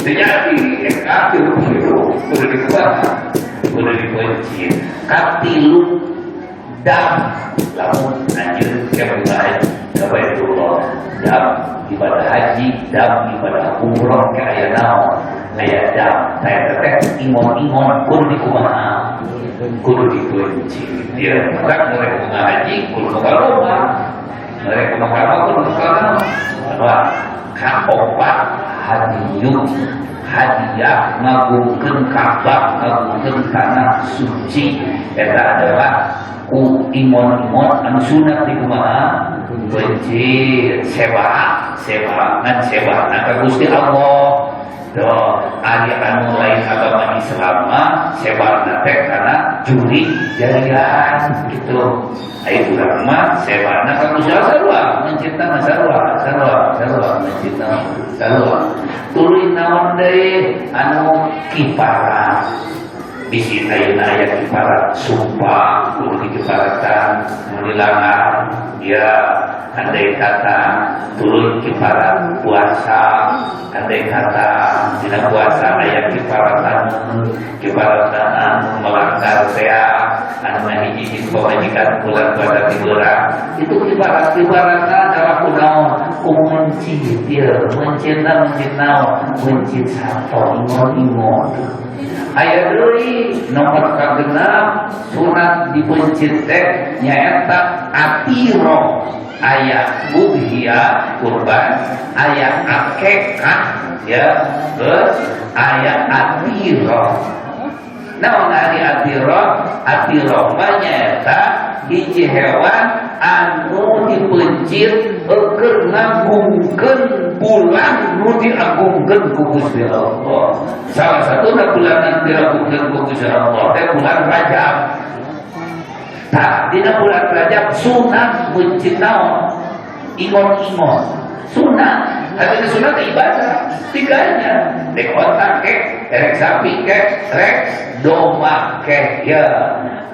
terjadi eka tilu kudu dikuat kudu dipencit katilu dam lamun anjeun ke ibadah Baitullah dam ibadah haji dam ibadah umroh ke aya naon aya dam teh teh ingon-ingon kudu dikumaha kudu dipencit ya maka mulai kumaha haji kudu ka rumah mulai kumaha kudu ka rumah kaopat hadiyu hadiah ngagungkeun Ka'bah ngagungkeun tanah suci eta adalah ku ingon-ingon anu sunat di kumaha pencit sewa sewa ngan sewa ka Gusti Allah tuh ari anu lain agama Islam mah sewana teh kana juri jarian gitu ai urang mah sewana ka Gusti Allah sarua mencipta mah sarua sarua sarua mencipta sarua tuluy naon deui anu kiparat bisi ayeuna aya kiparat sumpah kudu dikiparatan nu dilangar ya andai kata turun kiparat puasa andai kata dina puasa aya kiparatan kiparatan anu melanggar tea anu ngahiji pamajikan bulan puasa tibeurang itu kiparat kiparatna adalah kunaon ku mencit ieu mencitna mencit naon mencit sato ingon-ingon aya deui nomor kagenep sunat dipencit teh nyaeta atiro aya udhiyah kurban aya akekah ya terus aya atiro naon ari atiro atiro mah nyaeta hiji hewan anu dipencit keur ngagungkeun bulan nu diagungkeun ku Gusti Allah. Salah satuna bulan anu diagungkeun ku Gusti Allah teh bulan Rajab. Tah dina bulan Rajab sunah meuncit naon? Ingon-ingon. Sunah, artinya sunah teh ibadah tiganya. Rek onta kek, rek sapi kek, rek domba kek ya.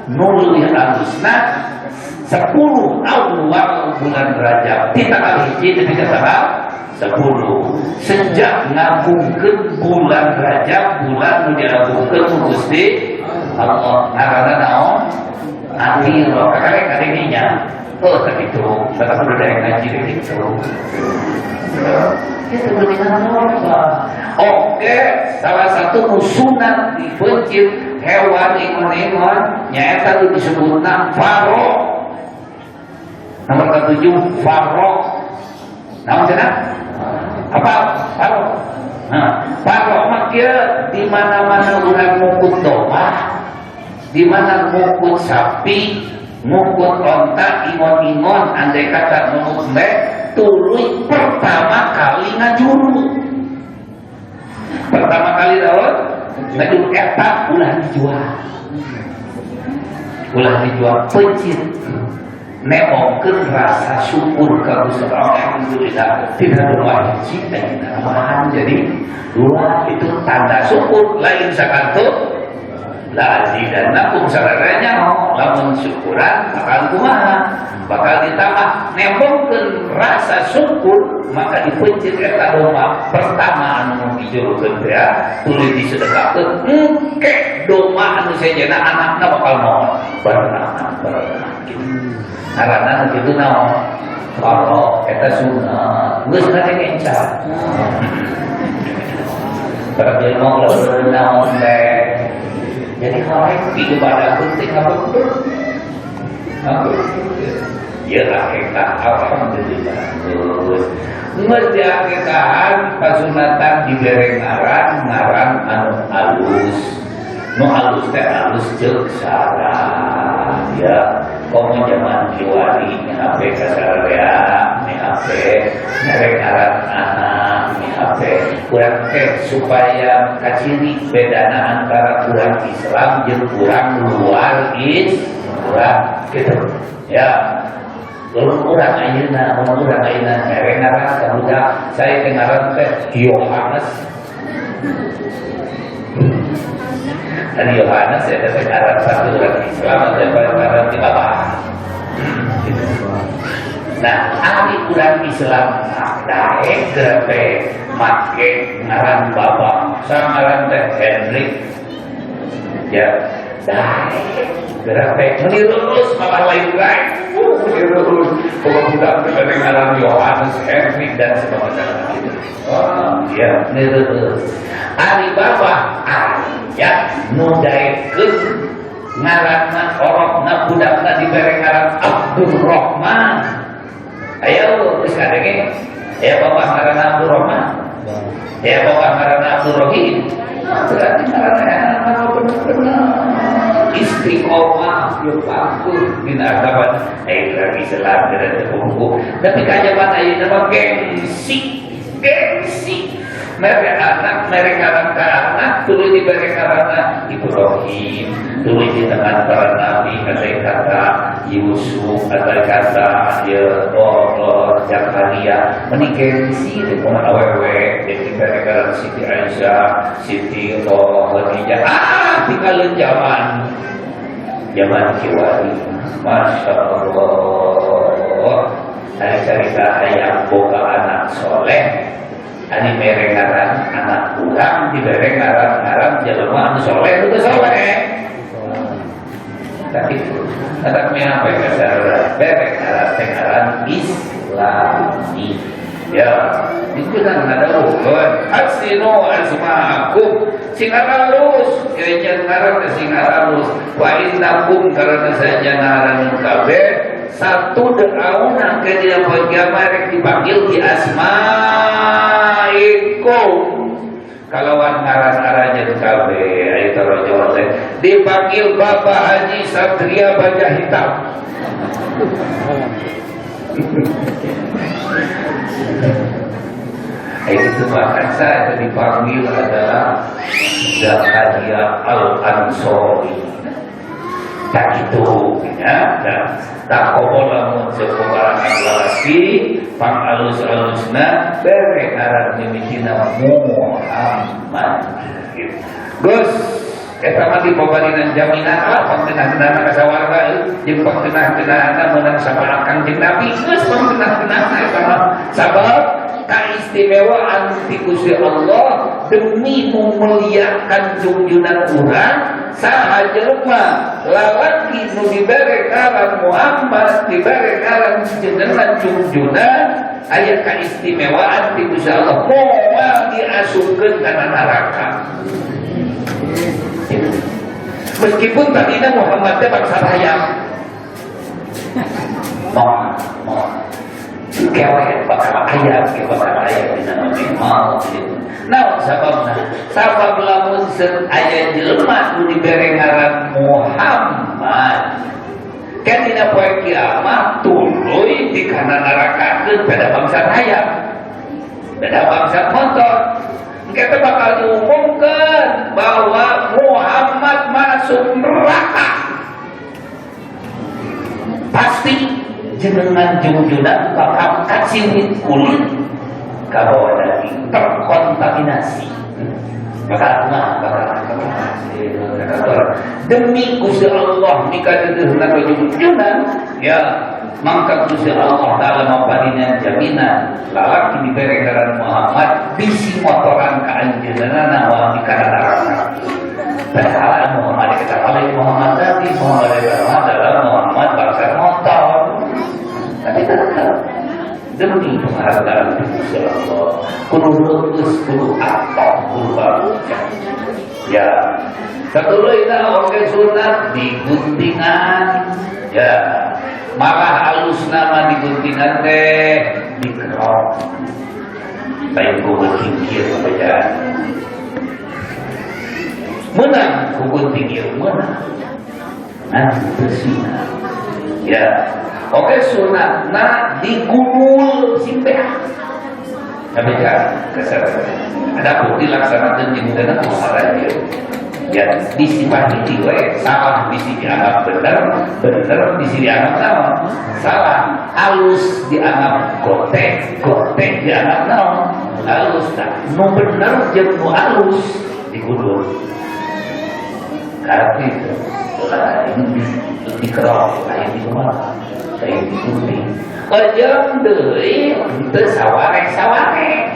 Nu leuwih alusna 10 awal bulan Rajab ti tanggal 1 nepi ka tanggal 10. Sejak ngagungkeun bulan Rajab, bulan nu diagungkeun ku Gusti Allah. Ngaranna naon? Atirah. Kakek kadengnya. Oh, tak itu. Kata kudu daek ngaji gitu. Itu benar. Oke, salah satu nu sunat dipeuncit hewan ingon-ingon nyaeta nu disebutna faro. Nomor ketujuh faro. Naon cenah? Apa? Faro. Nah, faro mah kieu di mana-mana urang mukut domba, di mana mukut sapi, mukut onta, ingon-ingon, andai kata mukut embe, tuluy pertama kali ngajuru. Pertama kali naon? Ngajuru eta ulah dijual. Ulah dijual peuncit. Nemongkeun rasa syukur ka Gusti Allah. Alhamdulillah tidak dua hiji dan tambahan jadi dua, itu tanda syukur. Lain sakantu la azidannakum salaranya lamun syukuran bakal kumaha bakal ditambah. Nemongkeun rasa syukur maka dipeuncit eta domba pertama anu dijurukeun teh tuluy disedekahkeun. Engke domba anu sejenna anakna bakal maot barenang barenang gitu. Ngaranna nu kitu naon? Faro eta sunah geus kadenge enca. Para jelema ulah naon teh. Jadi horek di ibadah teh ngabener. Ya akikah alhamdulillah. Geus geus diakikahan pasunatan dibere ngaran ngaran anu alus. Nu alus teh alus jeung sarah ya. Komo zaman kiwari ni HP kasarea ni HP mere ngaran anak ni HP kurang teh supaya kaciri bedana antara urang Islam jeung urang luar Islam gitu ya. Lalu urang ayeuna, mun urang ayeuna mere ngaran ka budak, saya teh ngaran teh Yohanes. Dan Yohanes ya teh ngaran satu orang Islam atau ngaran di bapak. Gitu. Nah, ahli urang Islam daek teh make ngaran bapak, sama ngaran teh Henry. Ya, daek gerak teh menirus malah lain lain. Menirus kalau budak teh ngaran Yohanes, Henry dan sebagainya gitu. Oh, ya menirus. Ari bapak aya nu daekeun ngaranna orokna budakna dibere ngaran Abdurrahman. Ayo geus kadenge. Aya bapak ngaranna Abdurrahman. Aya bapak ngaranna Abdurrahim. Berarti ngaranna anak bener-bener istiqomah ieu pangkur dina agama urang Islam dina teu buku. Tapi ka jaman ayeuna mah gengsi, gengsi. Mere anak, mere ngaran ka anak, tuluy dibere ngaranna Ibrahim, tuluy di tangan para nabi, andai kata Yusuf, andai kata ya oh, Zakaria, meni gengsi teh kumaha awewe, jadi dibere ngaran Siti Aisyah, Siti Khadijah, tinggalin zaman zaman kiwari, Masya Allah. Ada cerita hayang boga anak soleh, ani mere ngaran anak urang dibere ngaran-ngaran jelema anu soleh itu soleh. Tapi itu kata apa ya bere ngaran teh ngaran Islami. Ya, itu kan ada ukun. Hasinu asma'akum sing alus, ieu ngaran teh sing alus. Wa innakum karena saja ngaran kabeh satu da'auna ke dina poe kiamat rek dipanggil di asmaikum kalawan ngaran aranjeun kabeh aya tarajo teh dipanggil Bapak Haji Satria Baja Hitam. Itu bahkan saya dipanggil adalah Zakaria Al-Ansori. Tak itu ya, tak komo lamun sekolah lalaki pang alus-alusna bere ngaran mimitina Muhammad. Gus, eta mah dipabalinan jaminan lah panggenah-genahna ka sawarga jeung panggenah-genahna meunang syafaat Kangjeng Nabi. Geus panggenah-genahna eta mah sabab kaistimewaan ti Gusti Allah demi memuliakan junjunan urang saha jelema lalaki nu dibere ngaran Muhammad dibere ngaran jenengan junjunan aya kaistimewaan ti Gusti Allah moal diasupkeun kana neraka. Meskipun tadinya Muhammad teh bangsa hayam moal moal kewe bakal ayam ke bakal ayam dina mau gitu. Nah, sababna sabab lamun seun aya jelema nu dibere ngaran Muhammad kan dina poe kiamat tuluy di kana nerakakeun pada bangsa hayam beda bangsa motor. Kita bakal diumumkan bahwa Muhammad masuk neraka pasti jenengan junjunan bakal kacimit kulit kabawa daging terkontaminasi bakal mah bakal demi Gusti Allah mikadeudeuna junjunan ya mangka Gusti Allah dalam mapadinan jaminan lalaki dibere ngaran Muhammad bisi motoran ka anjeunna wa dikana neraka. Padahal Muhammad kita paling Muhammad tadi Muhammad adalah Muhammad bangsa motor tapi tetap demi penghargaan Gusti Allah kudu lulus kudu atau kudu baru ya satuluyna oge sunat diguntingan ya malah halus nama diguntingan teh dikerok lain ku tingkir bacaan menang ku gunting ieu meunang nah sunat ya oke sunatna digunul sing beak tapi kan kesar ada pun dilaksanakeun jeung dana kumaha ya disifati we salah bisi dianggap bener bener bisi dianggap naon salah halus dianggap gotek gotek dianggap naon halus tak nu bener jeung nu halus dikudur karena itu lain dikerok lain dikumaha lain digunting ojong deui teu sawareh-sawareh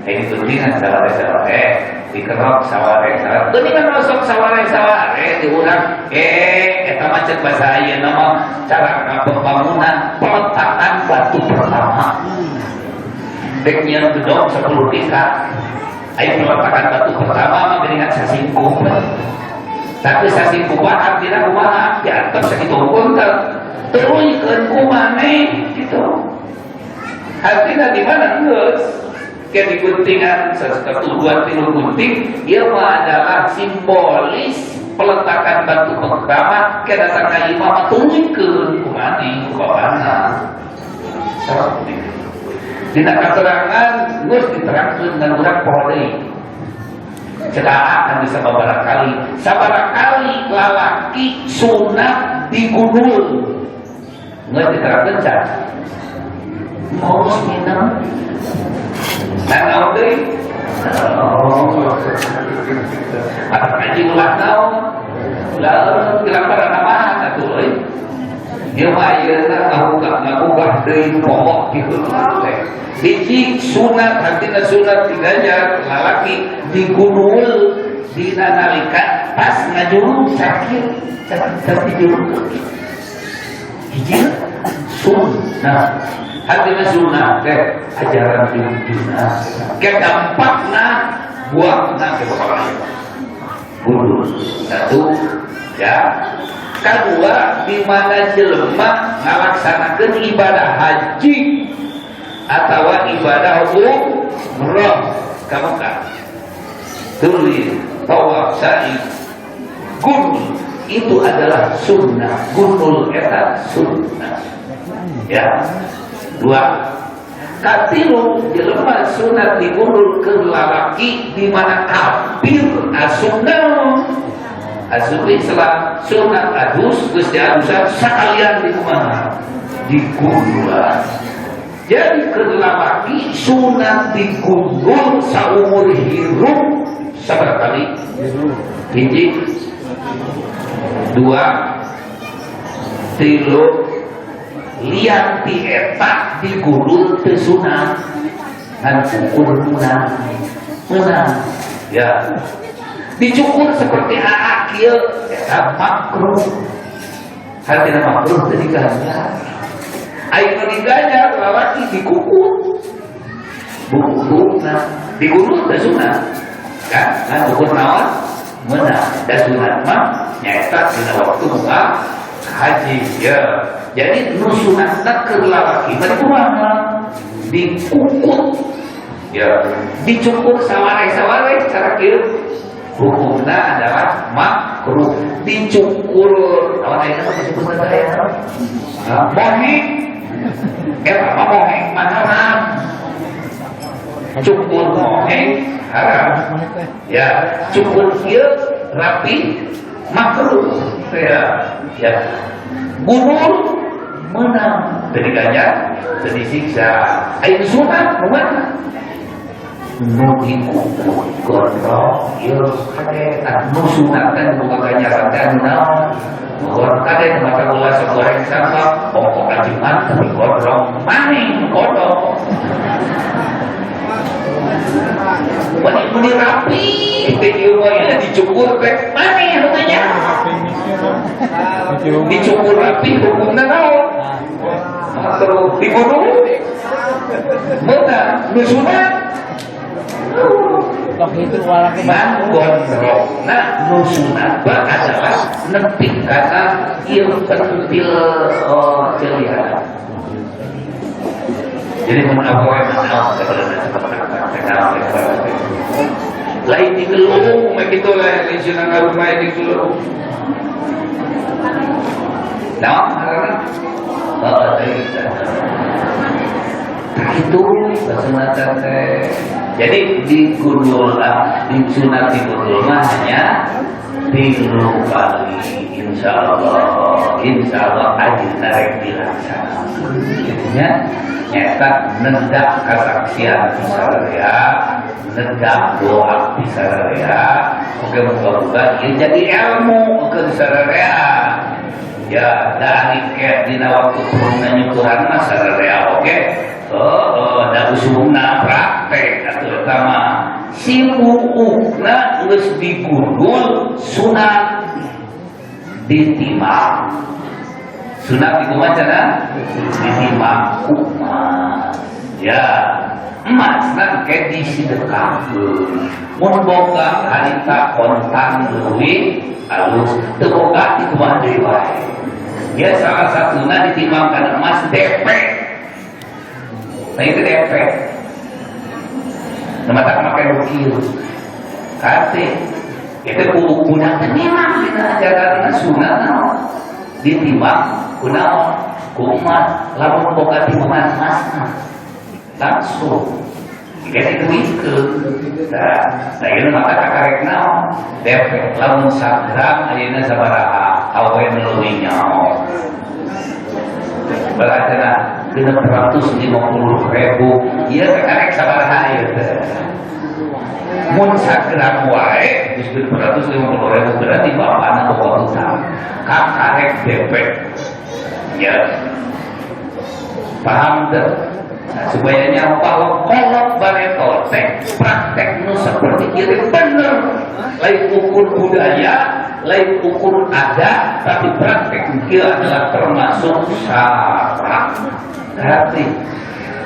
lain diguntingan sawareh-sawareh dikerok saware-saware geuningan masuk saware-saware diurang eta mah ceuk basa ayeuna mah cara pembangunan peletakan batu pertama dek nyieun gedong 10 tingkat aya peletakan batu pertama mah geuningan sasingkup tapi sasingkup artina kumaha diantep sakitu hukum teh teruykeun ku maneh kitu artina di mana geus kayak diguntingan satu dua tilu gunting ia mah adalah simbolis peletakan batu pertama kayak datang ka imam tuluykeun ku maneh ku bapana dina katerangan geus diterangkeun dan urang poho deui cedakan bisa sababaraha kali sabaraha kali lalaki sunat digunul geus diterangkeun can mau minum naon deui oh ngaji ulah naon ulah dilamparan namahan atuh euy ieu mah ayeuna ngabugah deui pokok kieu teh hiji sunat artina sunat diganjar lalaki digunul dina nalika pas ngajuru sakit sakit dijuru hiji sunat artina sunat teh ajaran junjungan ke dampakna buahna ke bakal gundul satu ya kedua di mana jelema ngalaksanakeun ibadah haji atau ibadah umroh ka Mekah tuluy tawaf sa'i gundul Itu adalah sunnah. Gundul eta sunnah. Ya. Dua. Katilu jelema sunat digundul ke lalaki di mana kafir asupna asup Islam sunat adus geus diadusan sakalian di kumaha digundulan. Jadi ke lalaki sunat digundul saumur hirup sabaraha kali? Hiji, dua, tilu. Lian ti eta digundul teu sunat ngan ukur meunang meunang ya dicukur seperti aa kieu eta makruh. Hartina makruh teu diganjar. Ai nu diganjar lalaki dikukur bukuna digundul teu sunat kan ngan ukur naon meunang da sunat mah nyaeta dina waktu muka haji ya. Jadi nu sunatna keur lalaki mah kumaha dikukut ya dicukur saware-saware cara kieu hukumna adalah makruh. Dicukur naon ayeuna mah disebutna teh aya naon moheng eta mah moheng mah haram. Cukur moheng haram ya, cukur kieu rapi makruh ya. Ya gundul menang teu diganjar teu disiksa. Aya sunat nu mana nu dikukur gondrong ieu kade nu sunat teh nu boga ganjaran teh anu naon gondrong kade nu mata ulah sagoreng sampah pokok ajeman tapi gondrong maning gondrong wani meni rapi teh ieu mah dicukur teh maning anu teh nya dicukur rapi hukumna naon makruh. Dibunuh meunang nu sunat man gondrongna nu sunat adalah nepi kana ieu pentil celian. Jadi mun apoe mah lain digelung mah kitu lain cenah ngarumah digelung. Nah, oh, itu kesunatan teh. Jadi digundul disunat digundul mah hanya tilu kali. Insyaallah ajeuna rek dilaksanakeun. Ya, nyata nendak kasaksian pisarea, nendak doa pisarea. Oke muga-muga ieu jadi ilmu ke sararea. Ya dari ke dina waktu turunna nyukuran mah sararea oke. Oh, da usumna praktek atuh eta mah si buukna geus digundul sunat ditimang. Sunat dikumaha cenah? Ditimang ku emas. Ya, emasna ke disedekahkeun. Mun boga harita kontan leuwih alus, teu boga dikumaha deui wae. Ya salah satuna ditimbang kana emas DP. Nah itu DP. Nah mata make nu kieu. Kate itu kudu budak teh memang dina ajaranna sunat naon ditimbang ku naon ku emas lamun boga timbangan emasna langsung jadi duitkeun. Nah ieu mata kakarek naon DP lamun sagram ayeuna sabaraha awe nu leuwih nyaho berarti 650.000 ieu kakarek sabaraha ieu teh mun sagram wae geus 650.000 berarti bapana boga hutang kakarek DP ya paham teu? Nah, supaya nyaho bahwa kolot bareto teh praktek nu seperti ieu bener lain ukur budaya lain ukur adat tapi praktek ieu adalah termasuk syarat hati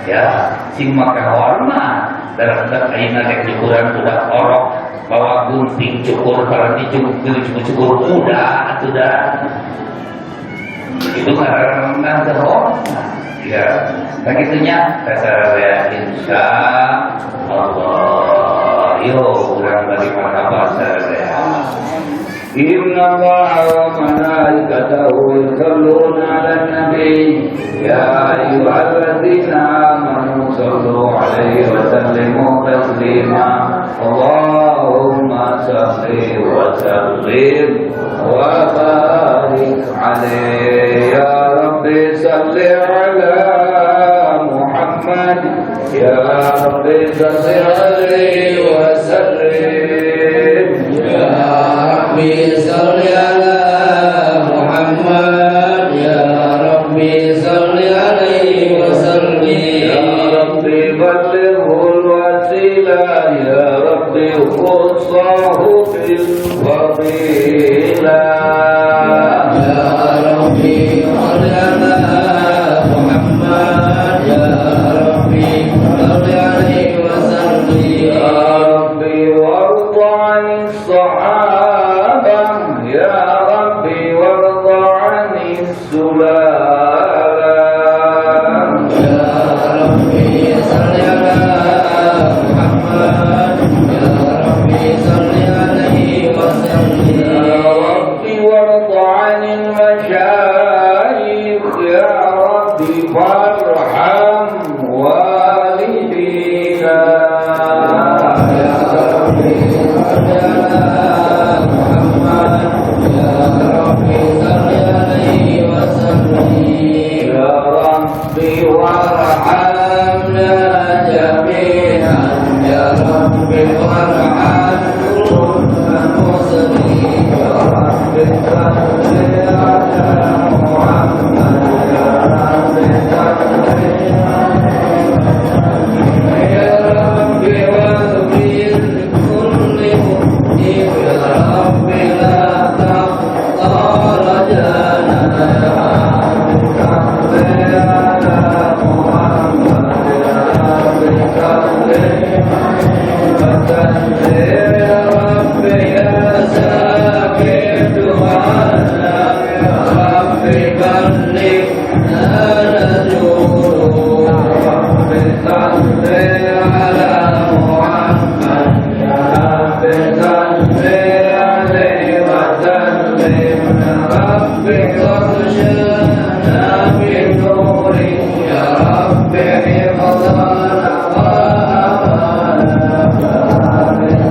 ya sing make hormat dalam ayeuna rek nyukuran budak orok bawa gunting cukur para dicukur cukur kuda atuh dah itu karena hormat ya begitunya dasar ya insya Allah yo kurang dari marhaban ya. إن الله وملائكته يصلون على النبي يا أيها الذين آمنوا صلوا عليه وسلموا تسليما اللهم صل وسلم وبارك عليه يا رب صل على محمد يا رب صل عليه وسلم يا ربي صل على محمد يا ربي صل عليه وسلم يا ربي بلغه الوسيلة يا ربي خصه بالفضيلة يا ربي صل على محمد يا ربي صل عليه وسلم يا ربي وارض عن الصحابة يا ربي وارض عن السلالة يا ربي صل على محمد يا ربي صل عليه وسلم يا ربي وارض عن المشايخ يا ربي فارحم والدينا يا ربي صل على محمد يا ربي صل عليه وسلم يا ربي وارحمنا جميعا يا ربي وارحم كل المسلمين يا ربي صل على محمد يا ربي صل يا ربي واغفر لكل مؤمن يا ربي لا تقطع رجانا يا ربي يا سامع دعانا يا ربي بلغنا نجوم ربي صل على محمد يا ربي صل عليه وسلم يا ربي واغشنا بالنور يا ربي حفظنا وأمانا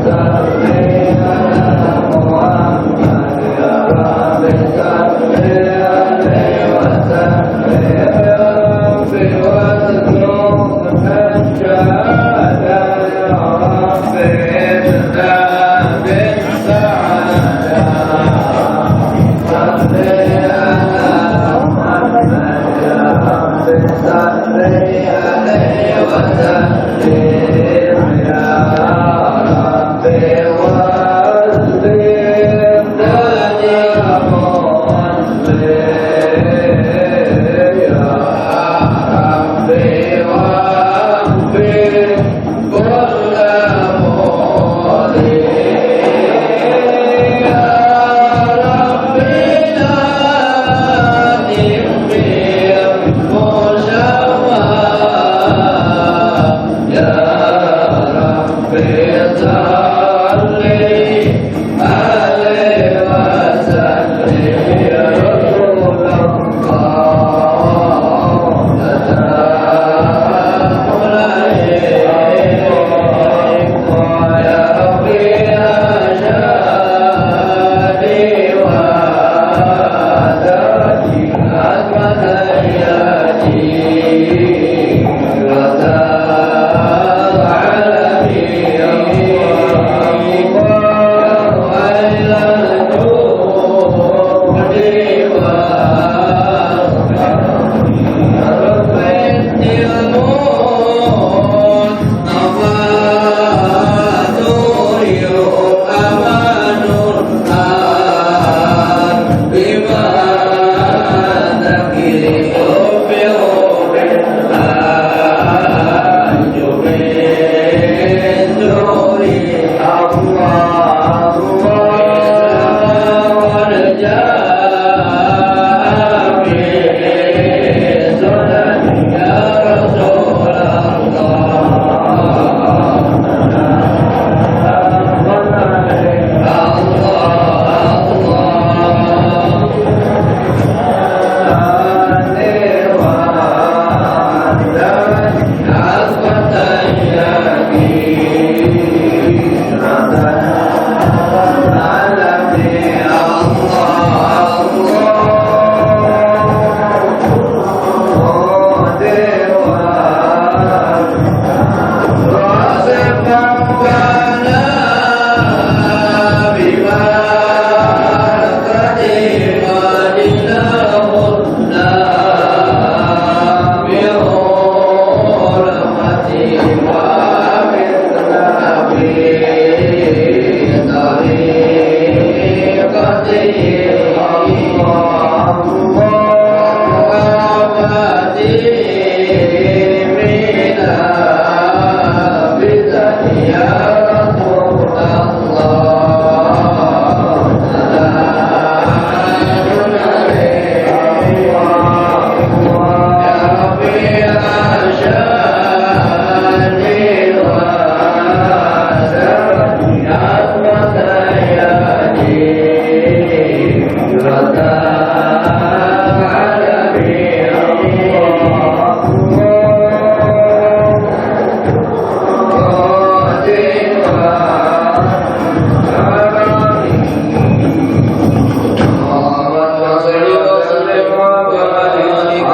صل على محمد يا ربي صل عليه وسلم يا ربي وارزقنا الشهادة يا ربي ابدا بالسعادة صل على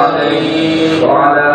alaihi wa ala